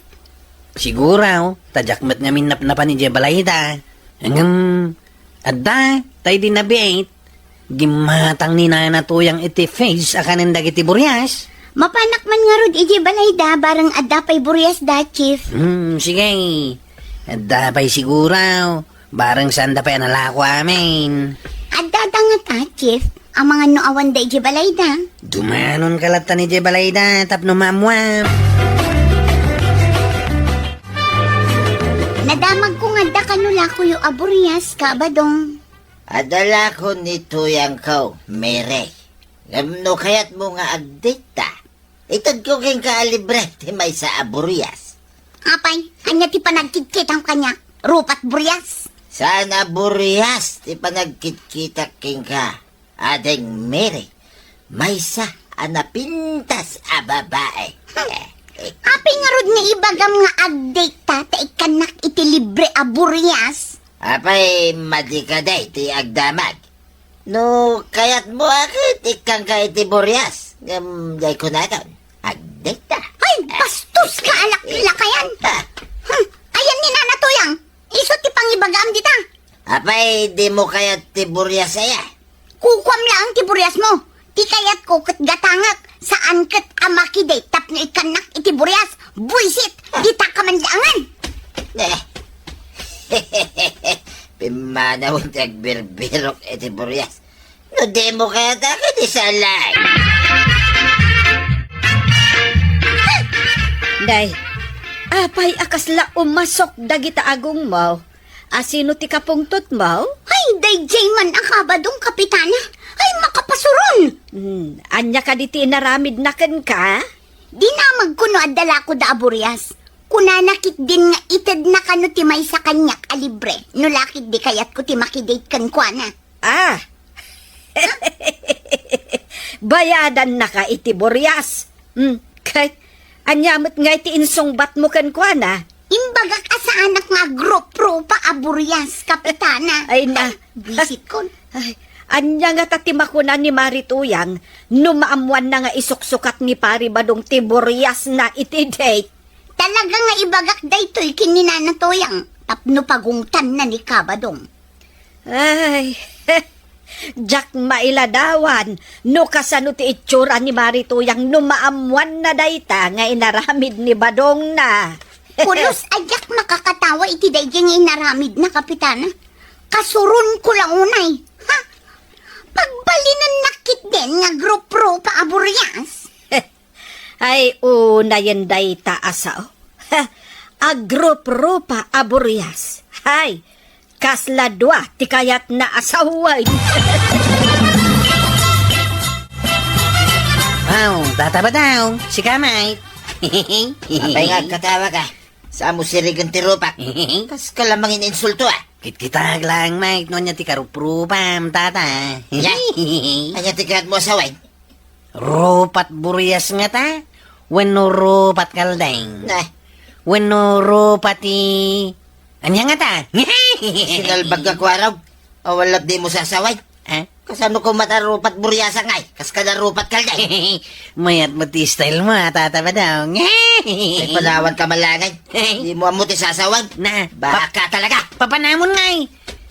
Siguro, ta diak met ngamin napnapan idiay balayda. Ngem, adda, tay di nabiit. Gimmatang ni Nana Tuyang iti fridge a kanen dagiti burias. Mapanak man ngarud idiay balayda, bareng adda pay buriasda, Chief. Hmm, sige. Adda pay siguro. Bareng saanda pay a nalako amin. Adda, adda ngata, Chief. Amangan no awanda idiay balayda. Dumanonka latta idiay balayda tapno maammoam. Nadamagko nga adda kano lakoyo a burias, Ka Badong. Adda lako ni Tuyangko, Mary. Ngem no kayatmo nga agdate ta, itedko kenka a libre ti maysa a burias. Apay, ania ti panagkitkitam kaniak? Rupat burias? Saan a burias ti panagkitkitak kenka, Ading Mary. Maysa a napintas a babae. Apay ngarud nga ibagam nga agdate ta, ta ikkannak iti libre a burias? Apay, madi kadi ti agdamag. No kayatmo a ket ikkanka iti burias, ngem diay kunaton, agdate ta. Ay, bastos ka, alaklakayan! Ah. Hmm, ayan ni Nana Tuyang, isu ti pangibagam dita. Apay, dimo kayat ti burias aya? Kukuam laeng ti buriasmo. Ti kayatko ket gatangek, saan ket a makidate tapno ikkannak iti burias. Buisit, dita ka man laengen. Eh, Pimmanawen ti agbirbirok iti burias. No dimo kayat a kadi salay. Nay, apay a kasla umasok dagita agongmo? Asino ti kapungtotmo? Ay, daydiay man a kabadong, Kapitana. Ay, makapasuron! Hmm, ania kadi ti inaramidna kenka? Dinamagko no adda la koda a burias. Kunana ketdin nga itedna kano ti maysa kaniak a libre, no la ket di kayatko ti makidate kenkuana. Ah! Bayadannaka iti burias. Hmm, kay, ania met ngay ti insungbatmo kenkuana? Imbagak a saanak nga agrup-rupa a burias, Kapitana. Ay na. Ay, buisitkon. Ay, ania ngata ti makuna ni Mari Tuyang no maammoanna nga isuksukat ni Pari Badong ti buriasna iti date? Talaga nga ibagak daytoy ken ni Nana Tuyang tapno pagungtanna ni Kabadong. Ay, diak mailadawan no kasano ti itsura ni Mari Tuyang no maammoanna dayta nga inaramid ni Badongna. Pulos a diak makakatawa iti daydiay nga inaramidna, Kapitana. Kasuronko la unay. Ha? Pagbalinennak ketdin nga agrup-rupa a burias. Ay, unayen dayta a sao. Agrup-rupa a burias. Hay, kasla dua ti kayatna a sawen. Wow, Tata Badong, sika met. Apay nga agkatawa ka? Saan mo sirigen ti rupak? Kas ka la mangininsulto, ah. Kitkitak lang, Mike, no ania ti karuprupam, tata. Ya, ania ti kayat mo a sawen? Rupat burias ngata? Wenno rupat kaldeng? Nah. Wenno rupat ti, ania ngata? Sinalbag ka, Kuarog. Awan la dimo sasawen. Eh? Kasano koma ta rupat buriasak ngay? Kas ka na rupat kaldeng? Mayat met ti style mo, ah, Tata Badong. Ay, panawan ka malangan. Di mo ammo ti sasawen. Na, Baka pa-, talaga. Papanamon ngay.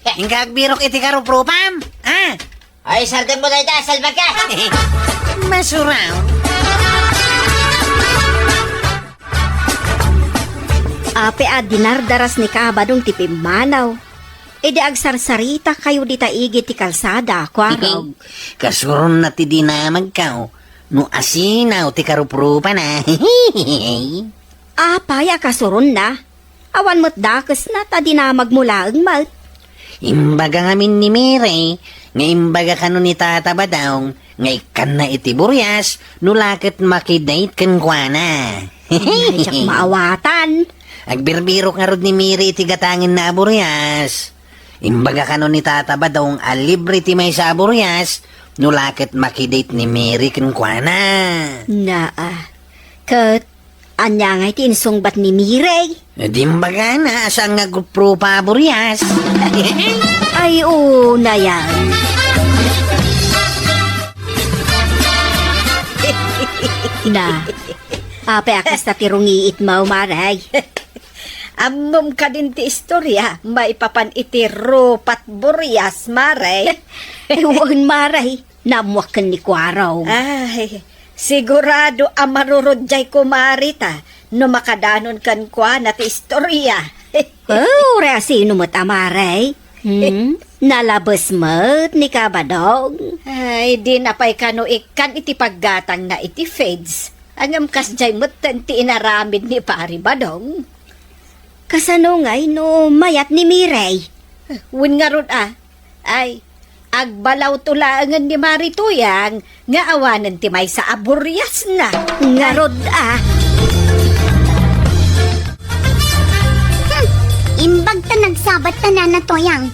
Eh. Inka agbirok iti karuprupam. Ah. Ay, sarden mo na ita, salbag ka. Masuraw. Apay a dinardaras ni Kabadong ti pimmanaw. Idi agsarsarita kayo dita igid ti kalsada, Kuarog. Kasuronna ti dinamagkaw, no asinaw ti karuprupana. Apay a kasuronna? Awan met dakesna ta dinamagmo laeng met. Imbaga ngamin ni Mire nga imbaga kano ni Tata Badong nga ikkanna iti burias no la ket makidate kenkuana. Ay, diak maawatan. Agbirbirok ngarud ni Mire iti gatangenna a burias. Imbaga kano ni Tata Badong a libre ti maysa a burias no la ket makidate ni Mire kenkuana. Naa. Ket ania ngay ti insungbat ni Mire? Dimbagana a saan nga agrup-rupa a burias. Ay, unayen. Na, apay a kasta ti rungiitmo, Mare? Ammom kadin ti istorya maipapan iti rupat burias, Mare? Wen, Mare. Naammoak ken ni Kuarog. Ay, sigurado a marurod jay kumari ta no makadanon kenkuana ti istorya. Oh, uray asino met a Mare? Hmm? Nalabes met ni Kabadong. Ay, dina pay kano ikkan iti paggatangna iti feeds. Ngem kasjay metten ti inaramid ni Pari Badong. Kasano ngay no mayat ni Mire? Wen ngarud a. Ay, agbalawto laengen ni Mari Tuyang nga awanen ti maysa a buriasna. Ngarud a. Hmm, imbag ta nagsabat ta, Nana Tuyang.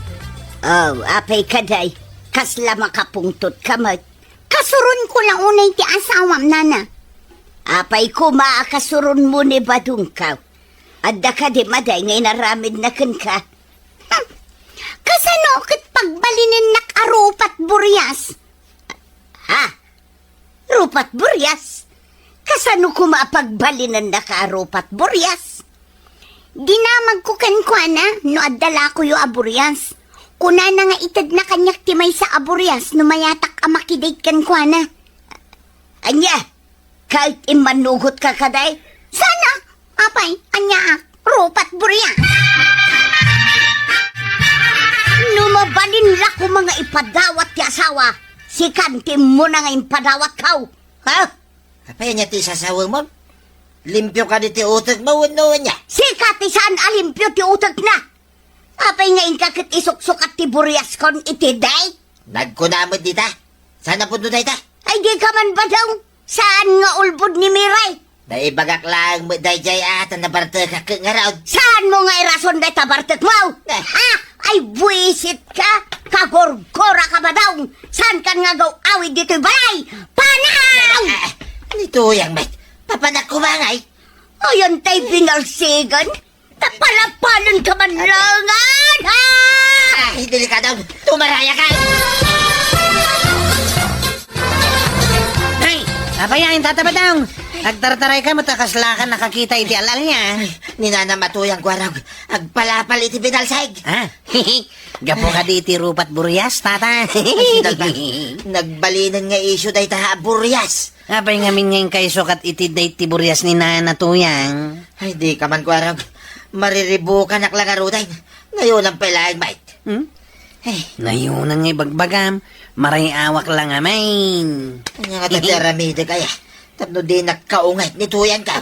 Oh, apay kadi, kasla makapungtot ka met. Kasuronko la unay ti asawam, Nana. Apay koma a kasuronmo ni Badongko? Adda kadi madi nga inaramidna kenka? Hmm. Kasano ket pagbalinennak a rupat burias? Ha? Rupat burias? Kasano koma a pagbalinennak a rupat burias? Dinamagko kenkuana no adda lakoyo a burias. Kunana nga itedna kaniak ti maysa a burias no mayatak a makidate kenkuana. Ania? Ket immanugotka kadi? Saan a? Apay, ania a? Rupat burias. No mabalin la koma nga ipadawat ti asawa, sikan ti immuna nga impadawatko. Ha? Apay ania ti sasawemon? Limpio kadi ti utekmo wenno ania? Sika ti saan a limpio ti utekna. Apay nga inka ket isuksukat ti buriaskon iti date? Nagkuna met dita. Saan a pudno dayta? Ay, dika man, Badong. Saan nga ulbod ni Mary? Naibagak laeng met daydiay a ta nabartekak ket ngarud. Saanmo nga irason dayta bartekmo? Eh. Ha? Ay, buisit ka, kagurgura ka, Badong. Saankan nga agaw-awid ditoy balay? Panaw! Ah, ni Tuyang met. Papanak koma ngay. Ayan tay binalsigan. Napalapalen ka man langan, ha? Ay, delikado. Tumaraya ka. Ay, apay aya, Tata Badong? Agtartaray ka, met a kasla ka nakakita iti al-al niya. Ay, ni Nanang Tuyang Kuarog, agpalapal iti binalseg. Ha? Gapu kadi iti rupat burias, Tata? Ay, nagba-, nagbalinen nga isyu dayta a burias. Apay ngamin nga inka isukat iti date ti burias ni Nana Tuyang? Ay, dika man, Kuarog. Mariribukanak la ngaruden. Nayonan pay laeng, mait. Hmm? Ay. Nayonan nga ibagbagam, maray-awak la ngamin. Ania ngata ti aramidek aya? Tapno dinak kaunget ni Tuyangko.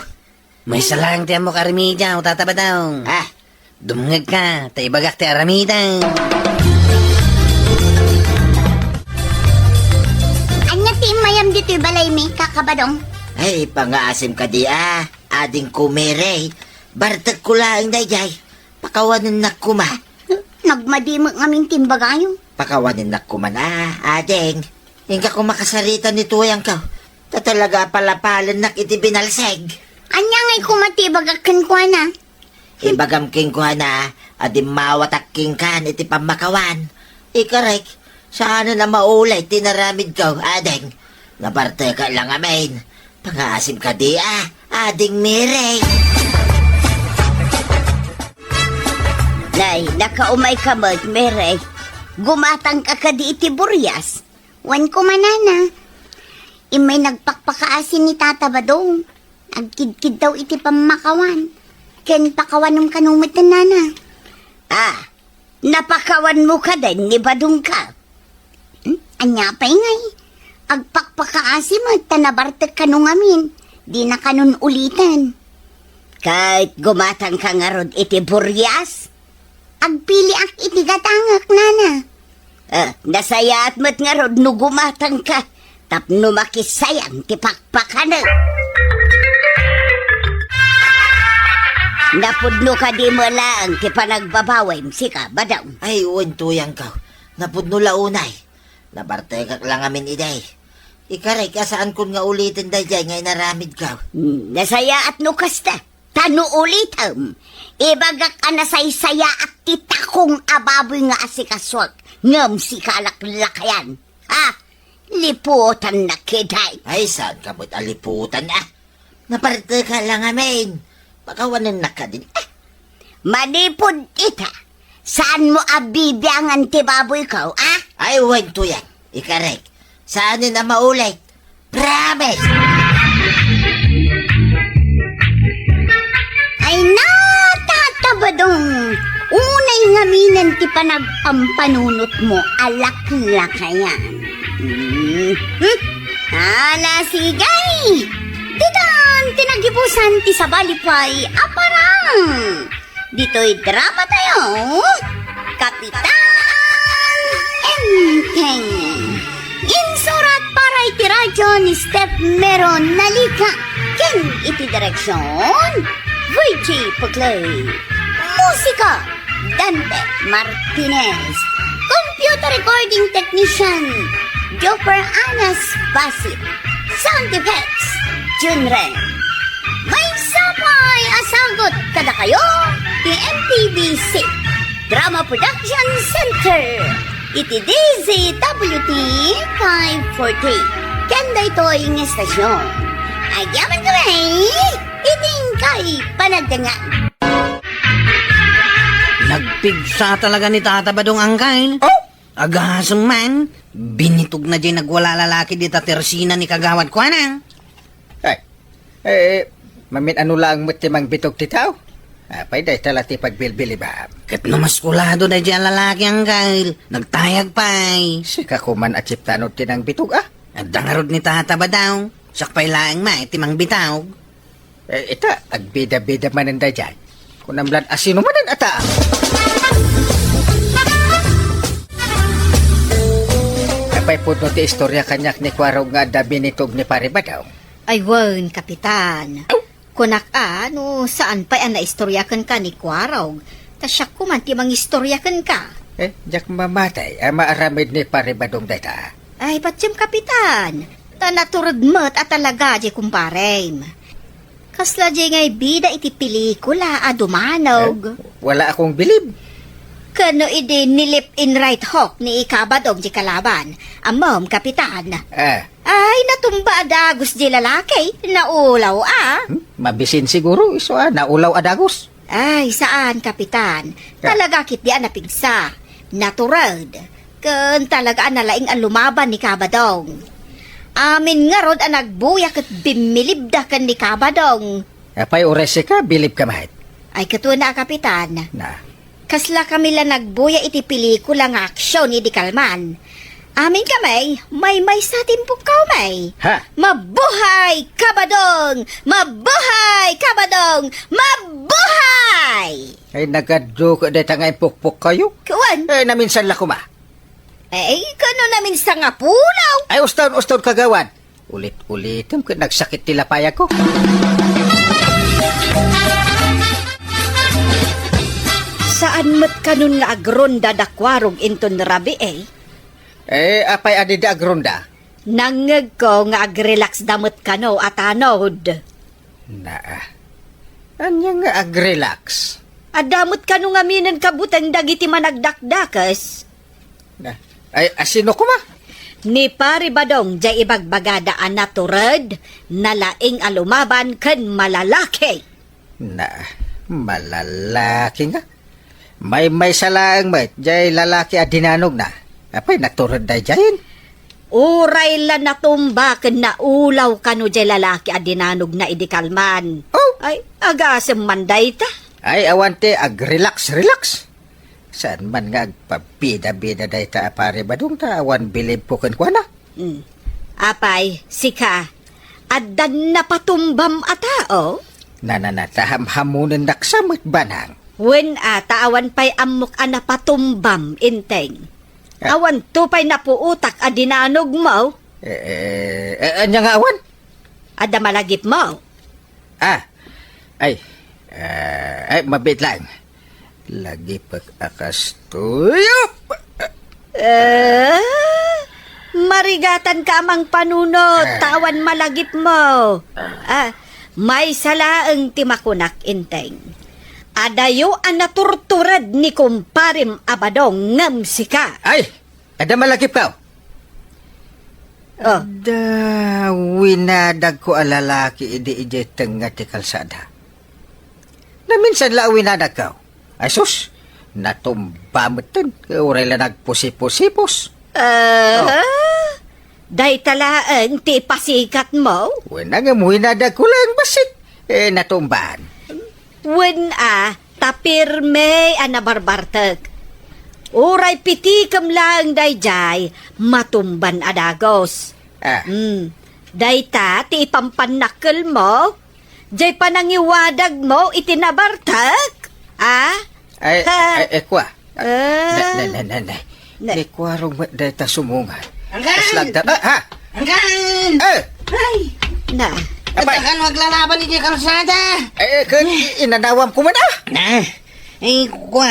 Maysa laeng ti ammok a rimidiak, Tata Badong. Ah. Dumngegka, ta ibagak ti aramidek. Ania ti immayam ditoy balaymi, Kaka Badong? Ay, pangaasim kadi a, adingko Mary. Bartekko laeng daydiay. Pakawanennak koma. Nagmadi met ngamin ti imbagayo. Pakawanennak koma a, ading. Inka koma kasarita ni Tuyangko. Ta talaga a palapalennak iti binalseg. Ania ngay koma ti ibagak kenkuana? Ibagam kenkuana a dimmawatak kenkan iti pammakawan. Ikarek, saanen a maulit ti inaramidko, ading. Nabartekak la ngamin. Pangaasim kadi a, ading Mary. Nay, nakaumayka met, Mary. Gumatangka kadi iti burias? Wen koma, Nana. Immay nagpakpakaasi ni Tata Badong. Agkidkiddaw iti pammakawan. Ken pakawanem kano met, Nana. Ah, napakawanmo kadin ni Badongko? Hmm? Ania pay ngay? Agpakpakaasi met ta nabartek kano ngamin. Dina kanon uliten. Ket gumatangka ngarud iti burias? Agpiliak iti gatangek, Nana. Ah, nasayaat met ngarud no gumatangka tapno makisayan ti pakpakanek. Napudno kadi met laeng ti panagbabawem, sika, Badong? Ay, wen, Tuyangko. Napudno la unay. Nabartekak la ngamin idi. Ikarek a saankon nga uliten daydiay nga inaramidko. Hmm, nasayaat no kasta. Ta no ulitem, ibagak a nasaysayaat ti takong a baboy nga asikasuek, ngem sika a laklakayan. Ha? Liputannak ketdi. Ay, saanka met a liputan, a? Nabartekak la ngamin. Pakawanennak kadin, a? Manipud ita, saanmo a bibiangan ti baboyko, a? Ay, wen, Tuyang. Ikarek. Saanen a maulit. Promise! Ay na, Tata Badong! Unay ngaminen ti panagpampanunotmo a laklakayan. Hmm? Hmm? Ala, sige! Ditan ti nagibusan ti sabali pay a parang! Ditoy drama tayo, Kapitan Enteng. Insurat para iti radyo ni Steph Meron Nalica ken iti direksyon, Virgie Puclay. Musika, Dante Martinez. Computer recording technician, Joper Anas Basit. Sound effects, Junren. Maysa pay a sagut kadakayo ti M P B C Drama Production Center iti D Z W T five forty. Ken daytoy nga estasyon, agyamankami iti inkay panagdengngeg. Nagpigsa talaga ni Tata Badong, Angkay. Oh? Agasem man, binitog na jay nagwala a lalaki dita tersina ni kagawad kuana. Ay, eh, mamin-ano laeng met ti mangbitog ti tao? Apay dayta la ti pagbilbilibam? Ket no maskulado daydiay a lalaki, Angkel, nagtayag pay. Sika koman a chiptanod ti nangbitog, a? Adda ngarud ni Tata Badong. Siak pay laeng met ti mangbitog. Eh, ita, agbida-bida manen daydiay. Kunam lan a sino manen ata. Apay pudno ti istoria kaniak ni Kuarog nga adda binitog ni Pare Badong? Ay wen, Kapitan. Aw! Kunak a, no saan pay a naistoria kenka ni Kuarog, ta siak koman ti mangistoria kenka. Eh, diak mamati a maaramid ni Pare Badong dayta. Ay, patiem, Kapitan, ta natured met a talaga diay kumparem. Kasla diay nga ibida iti pelikula a dumanog. Eh, wala akong bilib. Ken no idi ni-left and right hook ni Kabadong diay kalaban. Ammom, Kapitan. Ah. Ay, natumba a dagus diay lalaki, naulaw a. Hmm? Mabisin siguro, isu a, naulaw a dagus. Ay, saan, Kapitan. Ah. Talaga ketdi a napigsa. Natured. Ken talaga a nalaing a lumaban ni Kabadong. Amin ngarud a nagbuya ket bimmilibda ken ni Kabadong. Apay, uray sika, bilibka met? Ay, ket wen a, Kapitan. Na. Kaslakami la nagbuya iti pelikula nga aksyon idi kalman. Aminkami, maymaysa ti impukkawmi. Ha? Mabuhay, Kabadong! Mabuhay, Kabadong! Mabuhay! Ay, nagadu ket dayta nga impukpukkayo. Kuan? Eh, naminsan la koma. Eh, kano naminsan nga pulaw? Ay, uston, uston, kagawad. Ulit-ulitem ket nagsakit ti lapayagko. Saan met kanon nga agronda da Kuarog inton rabii? Eh, apay a dida agronda? Nangngegko nga agrelaxda met kano a tanod. Naa. Ania nga agrelax? Adda met kano ngaminen kabuteng dagiti managdakdakes? Na, ay, a sino koma? Ni Pari Badong, diay ibagbagada a natured, nalaing a lumaban ken malalaki. Na, malalaki nga? Maymaysa laeng met, diay lalaki a dinanogna. Apay, natured daydiayen? Uray la natumba ken naulaw kano diay lalaki a dinanogna idi kalman. Oh! Ay, agasem man dayta. Ay, awan ti agrelax-relax. Saan man nga agpabida-bida dayta a Pari Badong ta awan bilibko kenkuana? Hmm. Apay, sika, addan napatumbam a tao? Nananata hamhamonennak sa met, Banang. Wen a, ta awan pay ammok a napatumbam, Enteng. Ah. Awanto pay napuotak a dinanogmo? Eh, eh, eh, ania nga awan? Adda malagipmo? Ah, ay, ah, ay, mabiit laeng. Lagipek a kastoy. Eh, marigatanka a mangpanunot, ta awan malagipmo. Ah, maysa laeng ti makunak, Enteng. Adayo a naturtured ni kumparem a Badong ngem sika. Ay! Adda malagipko? Oh. Adda winadagko a lalaki idi idiay tengnga ti kalsada. Naminsan la a winadagko. Ay sus, natumba metten, uray la nagpusiposipos. Ah, oh. Dayta laeng ti ipasikatmo? Wen a, ngem winadagko laeng bassit. Eh, natumbaan. Wen a, ta pirme a nabarbartek. Uray pitikem laeng daydiay, matumban a dagus. Ah. Hmm. Dayta ti ipampannakkelmo, diay panangiwadagmo iti nabartek? Ah? Ay, ha? Ay, ay, kua. Ah. Ne, ne, ne, ne, ne. Ne. Ni Kuarog met dayta sumungan. Angkan! Kaslagda-, ah, ha? Angkan! Eh! Ay! Na. Apay. Adda kano aglalaban iti kalsada. Eh, eh, ket i-, inanawam ko man, ah. Na. Ay, kua.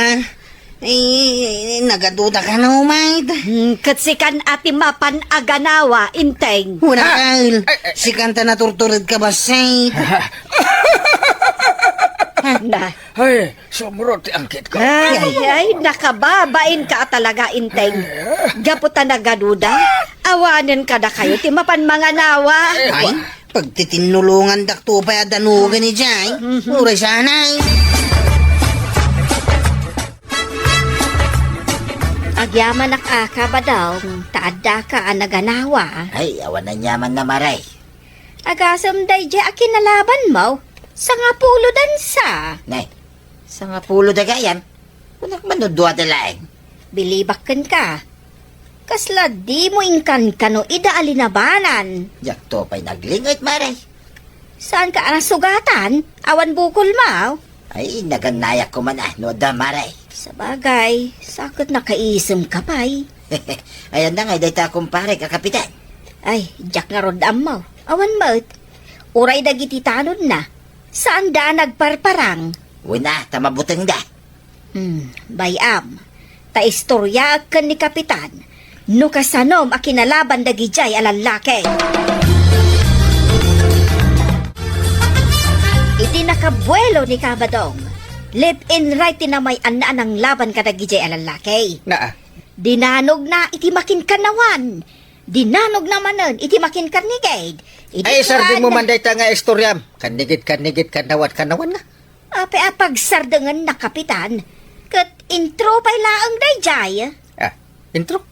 Ay, nagaduda kano, met. Hmm, ket sikan a ti mapan a ganawa, Enteng. Una, ah, Kyle. Ay, ay, ay. Sikan ta naturtured ka, bassit. Na. Ay, sumurot ti angkitko. Ay, ay, nakababainka a talaga, Enteng. Gapu ta nagaduda, awanen kadakayo ti mapan manganawa. Ay, pagtitinnulongandakto pay a danogen idiay. Mhm. Uray saan. Agyamanak a, Kabadong, ta addaka a naganawa. Ay, awan aniaman a maray. Agasem daydiay a kinalabanmo, sangapulo dansa. Nay, Sangapulo da gayam. Kunak man no dua da laeng. Bilibak kenka. Kasla dimo inkankano ida a linabanan. Diakto pay naglinget, Mare. Saanka a nasugatan? Awan bukolmo? Ay, nagannayak koma no adda, Mare. Sabagay, sa ket nakaisemka pay. Ayanna ngay dayta kumparek a kapitan. Ay, diak ngarud ammo. Awan met. Uray dagiti tanodna. Saanda a nagparparang. Wen a, ta mabutengda. Hmm, bay-am. Ta istoriaek ken ni Kapitan no kasanom a kinalaban dagidiay a lallaki. Iti nakabuelo ni Kabadong, left and right ti namay-anna a nanglaban kadagidiay a lallaki. Naa. Dinanogna iti makinkannawan. Dinanogna manen iti makinkarnigid. Idi Ay, sardengmo kuan- man dayta nga istoriam. Kannigid, kannigid, kannawan, kannawan na. Apay a pagsardengenna, Kapitan? Ket intro pay laeng daydiay. Ah, intro?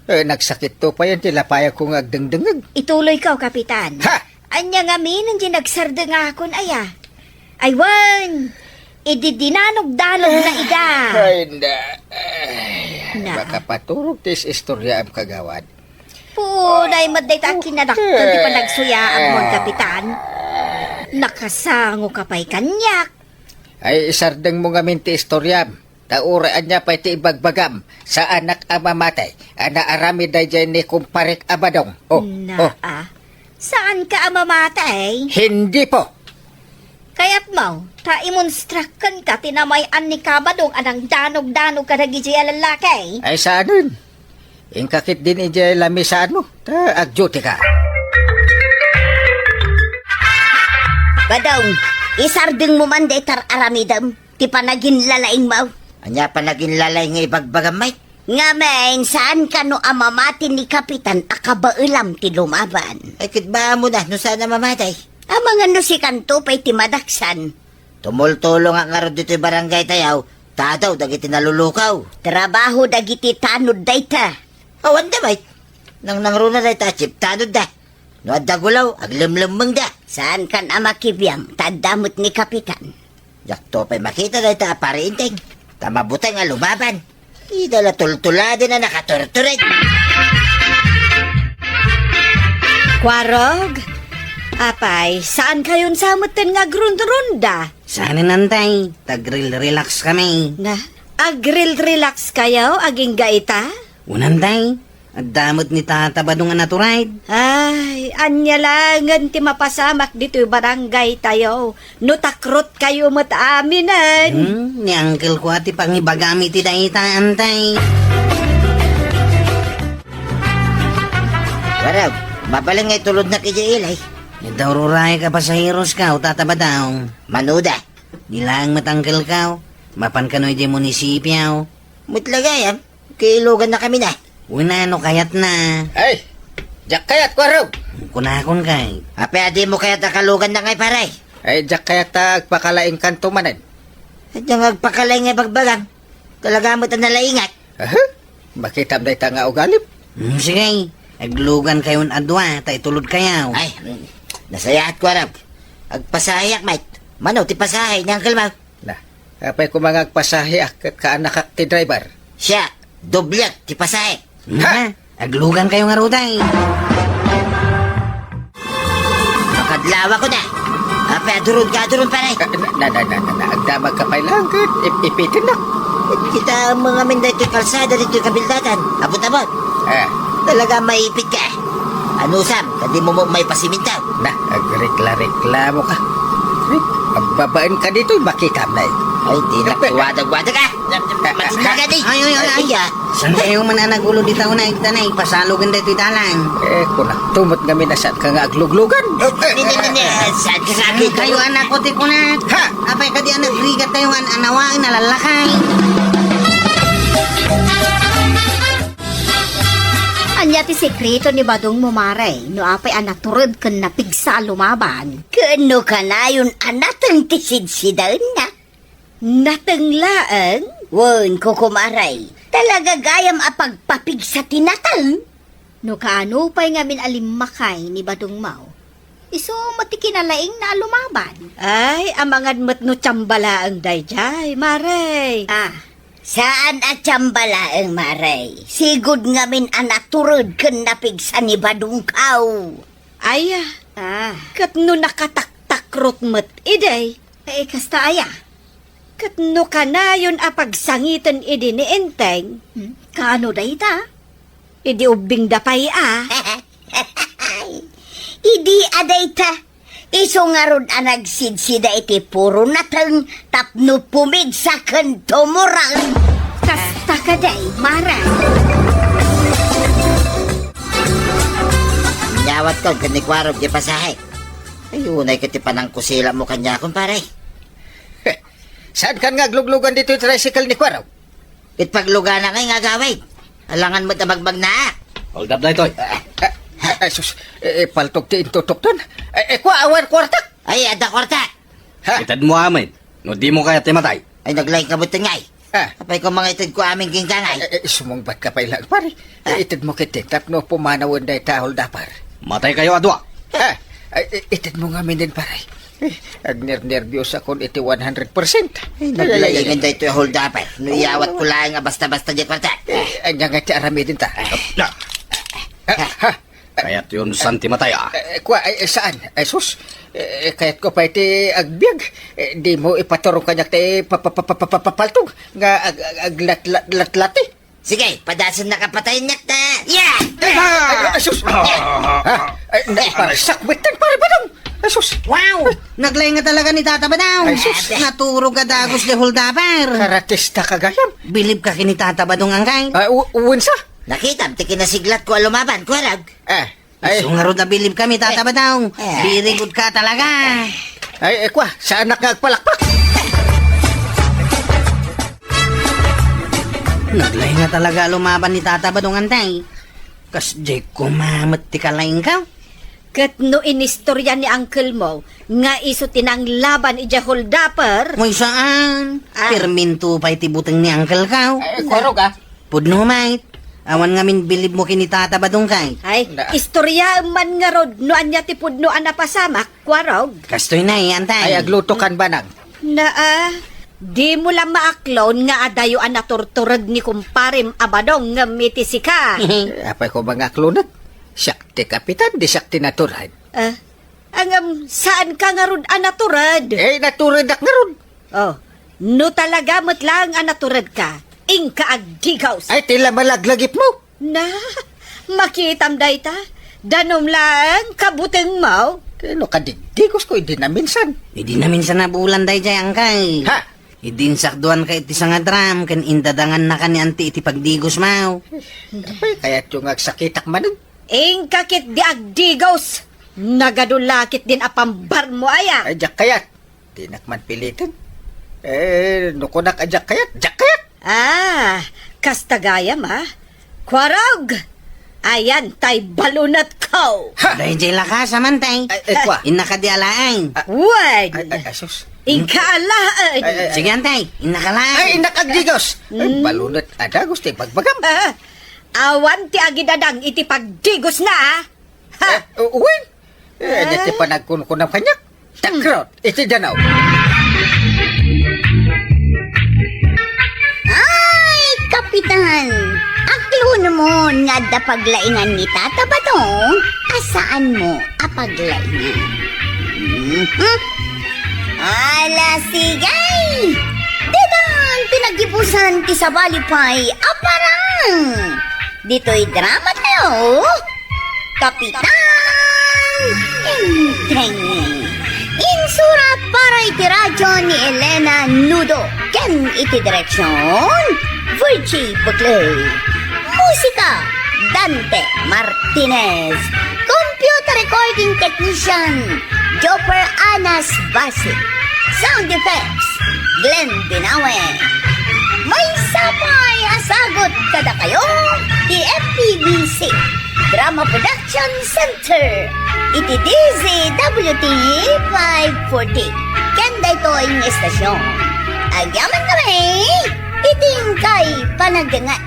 Eh, nagsakitto pay ti lapayagko nga agdengdengngeg. Ituloyko, Kapitan. Ha! Ania ngamin ti nagsardengakon aya? Ay wen, idi dinanogdanogna ida. Ay, na. Ay, Na. Makapaturog ti is-, istoryaam, kagawad. Puday met dayta a kinadakkel ti panagsuyaam, mon Kapitan. Nakasangoka pay kaniak. Ay, isardengmo ngamin ti istoriam. Ta uray ania pay ti ibagbagam, saanak a mamatay a naaramid daydiay ni kumparek a Badong. Oh, Naa. oh. Saanka a mamatay? Hindi po. Kayatmo, ta imonstrakkenka ti namay-an ni Kabadong a nangdanogdanog kadagidiay a lallaki? Ay, saanen. Inka ketdin idiay lamisaanmo, ta agduty ka. Badong, isardengmo man dayta ar-aramidem, ti panaginlalaingmo. Ania panaginlalaing nga ibagbagam, Mike? Ngamin, saanka no a mamati ni Kapitan a kabaelam ti lumaban? Ay, ket baamon a no saan a mamatay. Amangan no sikanto pay ti madaksan. Tumultulongak ngarud ditoy barangay tayo, tadaw dagiti nalulukaw. Trabaho dagiti tanod dayta. Awan da, Mike. Nangnangruna dayta a chief tanod da. No adda gulaw, aglemlemmeng da. Saankan a makibiang, ta adda met ni Kapitan. Diakto pay makita dayta a pariinteng. Ta mabuteng a lumaban. Ida la tultuladen a nakaturtured. Kuarog? Apay, saan kayon sa metten nga agrunrunda? Saan, Antay? Tagril-relax kami. Na, agril-relax kayo, agingga ita? Unantay, adda met ni Tata Badong a naturayed. Ay, ania langen ti mapasamak ditoy barangay tayo. No takrot kayo met aminen. Hmm, ni uncle ko a ti pangibagami ti dayta, Antay. Warag, mabalin nga itulodnak idiay ilay. Idawruray ka pasaheros ka, o Tata Badong. Manuda. Di laeng met uncle ka, mapan kano idiay munisipyo. Met la gayam, kiiluganna kami na. Wenno kayatna. Ay, diak kayat, Kuarog. Kunakon kay. Apay a dimo kayat a kalugannak ngay, pare? Ay, diak kayat ta agpakalaingkanto manen. Adda nga agpakalaing nga ibagbagam. Talaga met a nalaingak. Aha, makitam dayta nga ugalim. Hmm, sige, aglugan kayon a dua, ta itulod kayo. Ay, mm, nasayaat, Kuarog. Agpasahiak, mate. Mano ti pasahe ni uncle mo? Na, apay koma nga agpasaheak ket kaanakak ti driver? Siak, dobliak ti pasahe. Ha? Ha? Aglugan kayo ngarud ay. Makadlawa ko na. Apay, aduron ka, aduron, pare. Ah, na, na, na, na, na, agdamag ka pay lang, ket ip-, ipitennak. Kita mo ngamin daytoy kalsada, daytoy kabildatan. Abot-abot. Ah. Talaga maipit ka. Anusam, ta dimo met maipasimintaw. Na, agrekla-reklamo ka. Ay, agbabaen ka ditoy, makitam na eh. Ay, di na kuwadag-wadag, ah. Matindagan, eh. Ay, ay, ay, ay. Ay, ah. Saan kayo man a nagulo di tao na igta na, ipasalogan daytoy dalan. Eh, kunak tumot ngamin a saan ka nga agluglugan. Ni, ni, ni, ni, saan ka nga Saan kayo anak ko, ti kunak? Ha? Apay ka di anak rigat kayo nga an-, anawa, ay nalalakay. Ania ti sekreto ni Badong mo, Mare, no apay a natured ken napigsa a lumaban? Ken no kanayon a nateng ti sidsidaenna? Nateng laeng? Wen, kukumaray, talaga gayam a pagpapigsa ti nateng. No kaano pay ngamin a limmakay ni Badong mo? Isu met ti kinalaingna a lumaban. Ay, amangan met no tiamba laeng daydiay, Mare. Ah, saan a tiamba laeng, Mare. Sigud ngamin a natured ken napigsa ni Badongkaw. Ay, ah. Ah. Ket no nakataktakrot met idi? Eh, kasta aya? Ket no kanayon a pagsangiten idi ni Enteng? Hmm? Kaano dayta? Idi ubbingda pay a. Idi a dayta, isu ngarud a nagsidsida iti puro nateng tapno pumigsa ken tumurang. Kasta kadi, Mare. Inyawatko ken ni Kuarog ti pasahe. Ay, unay ket ti panangkusilamo kaniak, kumpare. Saankan nga agluglugan ditoy tricycle ni Kuarog? Ket paglugana ngay nga agawid. Alangan met a bagbagnaak. Hold up daytoy. Ah, ah, ah, sus, eh, eh, paltog ti intutokton. Eh, eh, kua, awan kuartak. Ay, adda kuarta. Ha? Itedmo amin. No dimo kayat ti matay. Ay, naglaing ka met ngay. Ah. Apay ko mangitedko amin kenka ngay. Eh, eh, sumungbat ka pay laeng, pare. Ah. Eh, itedmo ketdi tapno pumanawen dayta a holdupper. Mataykayo a dua. Ah, ay, eh, itedmo ngamin din, pare. Eh, agnernerbiosakon iti one hundred percent. Ay, naglaingan daytoy a holdupper. No iyawatko laeng a basta-basta diay kuarta. Eh, ania nga ti aramidenta? Ah. Ah, ha? Kayatyo unsan ti matay, ah? Eh, kua, eh, saan? Eh, sus. Eh, kayatko pay ti agbiag. Eh, dimo ipaturong kaniak ti pa-, pa-, pa-, pa-, pa-, pa-, paltog nga ag-, ag-, aglatlat-, latlati. Sige, padasennaka patayen, yak ta. Yeah! Eh, ah, ay, ay, sus! Ah, ay, naiparsak, witten, pare Badong! Ay, sus! Wow! Naglaing nga talaga ni Tata Badong. Ay, sus! Naturog a dagus diay holdupper. Karatista ka gayam. Bilib ka ken ni Tata Badong, angkay? Ah, u-, uwensa? Nakitam ti kinasiglatko a lumaban, Kuarog. Ah, Ay. Isu ngarud a bilib kami, Tata Badong. Eh. Very good ka talaga. Ay, eh, kua, saanak nga agpalakpak? Naglaing nga talaga a lumaban ni Tata Badong, antay. Kasdiay koma met ti kalaingko. Ket no inistorya ni uncle mo nga isu ti nanglaban idiay holdupper? Ay, saan. Ah. Pirminto pay ti buteng ni uncle ko. Ay, Kuarog, ah. Pudno met. Awan ngamin bilibmo ken ni Tata Badong kay. Ay, na- istoryaem man ngarud no ania ti pudno a napasamak, Kuarog. Kastoy na, eh, antay. Ay, agluto kan banag. Naa, dimo la maaklon nga adayo a naturtured ni kumparem a Badong ngem iti sika. Eh, apay ko mangaklonek? Siak ti kapitan, di siak ti natured. Ah, ngem, saanka ngarud a natured? Eh, naturedak ngarud. Oh, no talaga met laeng a naturedka, inka agdigos. Ay, ti la malaglagipmo. Na, makitam dayta, danum laeng kabutengmo. Ti no kadigdigosko, idi naminsan. Idi naminsan a bulan daydiay, angkay. Ha? Idi insakduanka iti sangadram, ken indadangannaka ni anti iti pagdigosmo. Apay, kayatyo nga agsakitak manen? Inka ketdi agdigos. Nagadu la ketdin a pambarmo aya. Ay, diak kayat. Dinak man piliten. Eh, no kunak a diak kayat, diak kayat. Ah, kasta gayam, ah. Kuarog! Ayan tay balunetko. Ha! Daydiay lakas a man tay. Ay, ay, kua. Innaka di alaeng. Ah. Wen! Ay, ay, ay, sus. Inka alaeng. Ay, ay, ay. Sige, antay. Innaka laeng. Ay, innak agdigos. Ay, mm, balunet a dagus ti bagbagam. Ah, awan ti agidadang iti pagdigosna, ah. Ha? Eh, u-, uwen? Eh, ania ti panagkunkunam kaniak? Takrot iti danaw. Ay, Kapitan! Aklonmon nga adda paglaingan ni Tata Badong a saanmo a paglaingan. Mhm. Ala, sige! Didan ti naggibusan ti sabali pay a parang! Ditoy drama tayo, Kapitan Enteng. Insurat para iti radyo ni Elena Nudo ken iti direksyon, Virgie Buclay. Musika, Dante Martinez. Computer recording technician, Jopper Anas Basi. Sound effects, Glenn Binawe. Maysa pay a sagut kadakayo ti F P B C Drama Production Center iti D Z W T five forty. Ken daytoy nga istasyon, agyaman kami iti inkay panagdengngeg.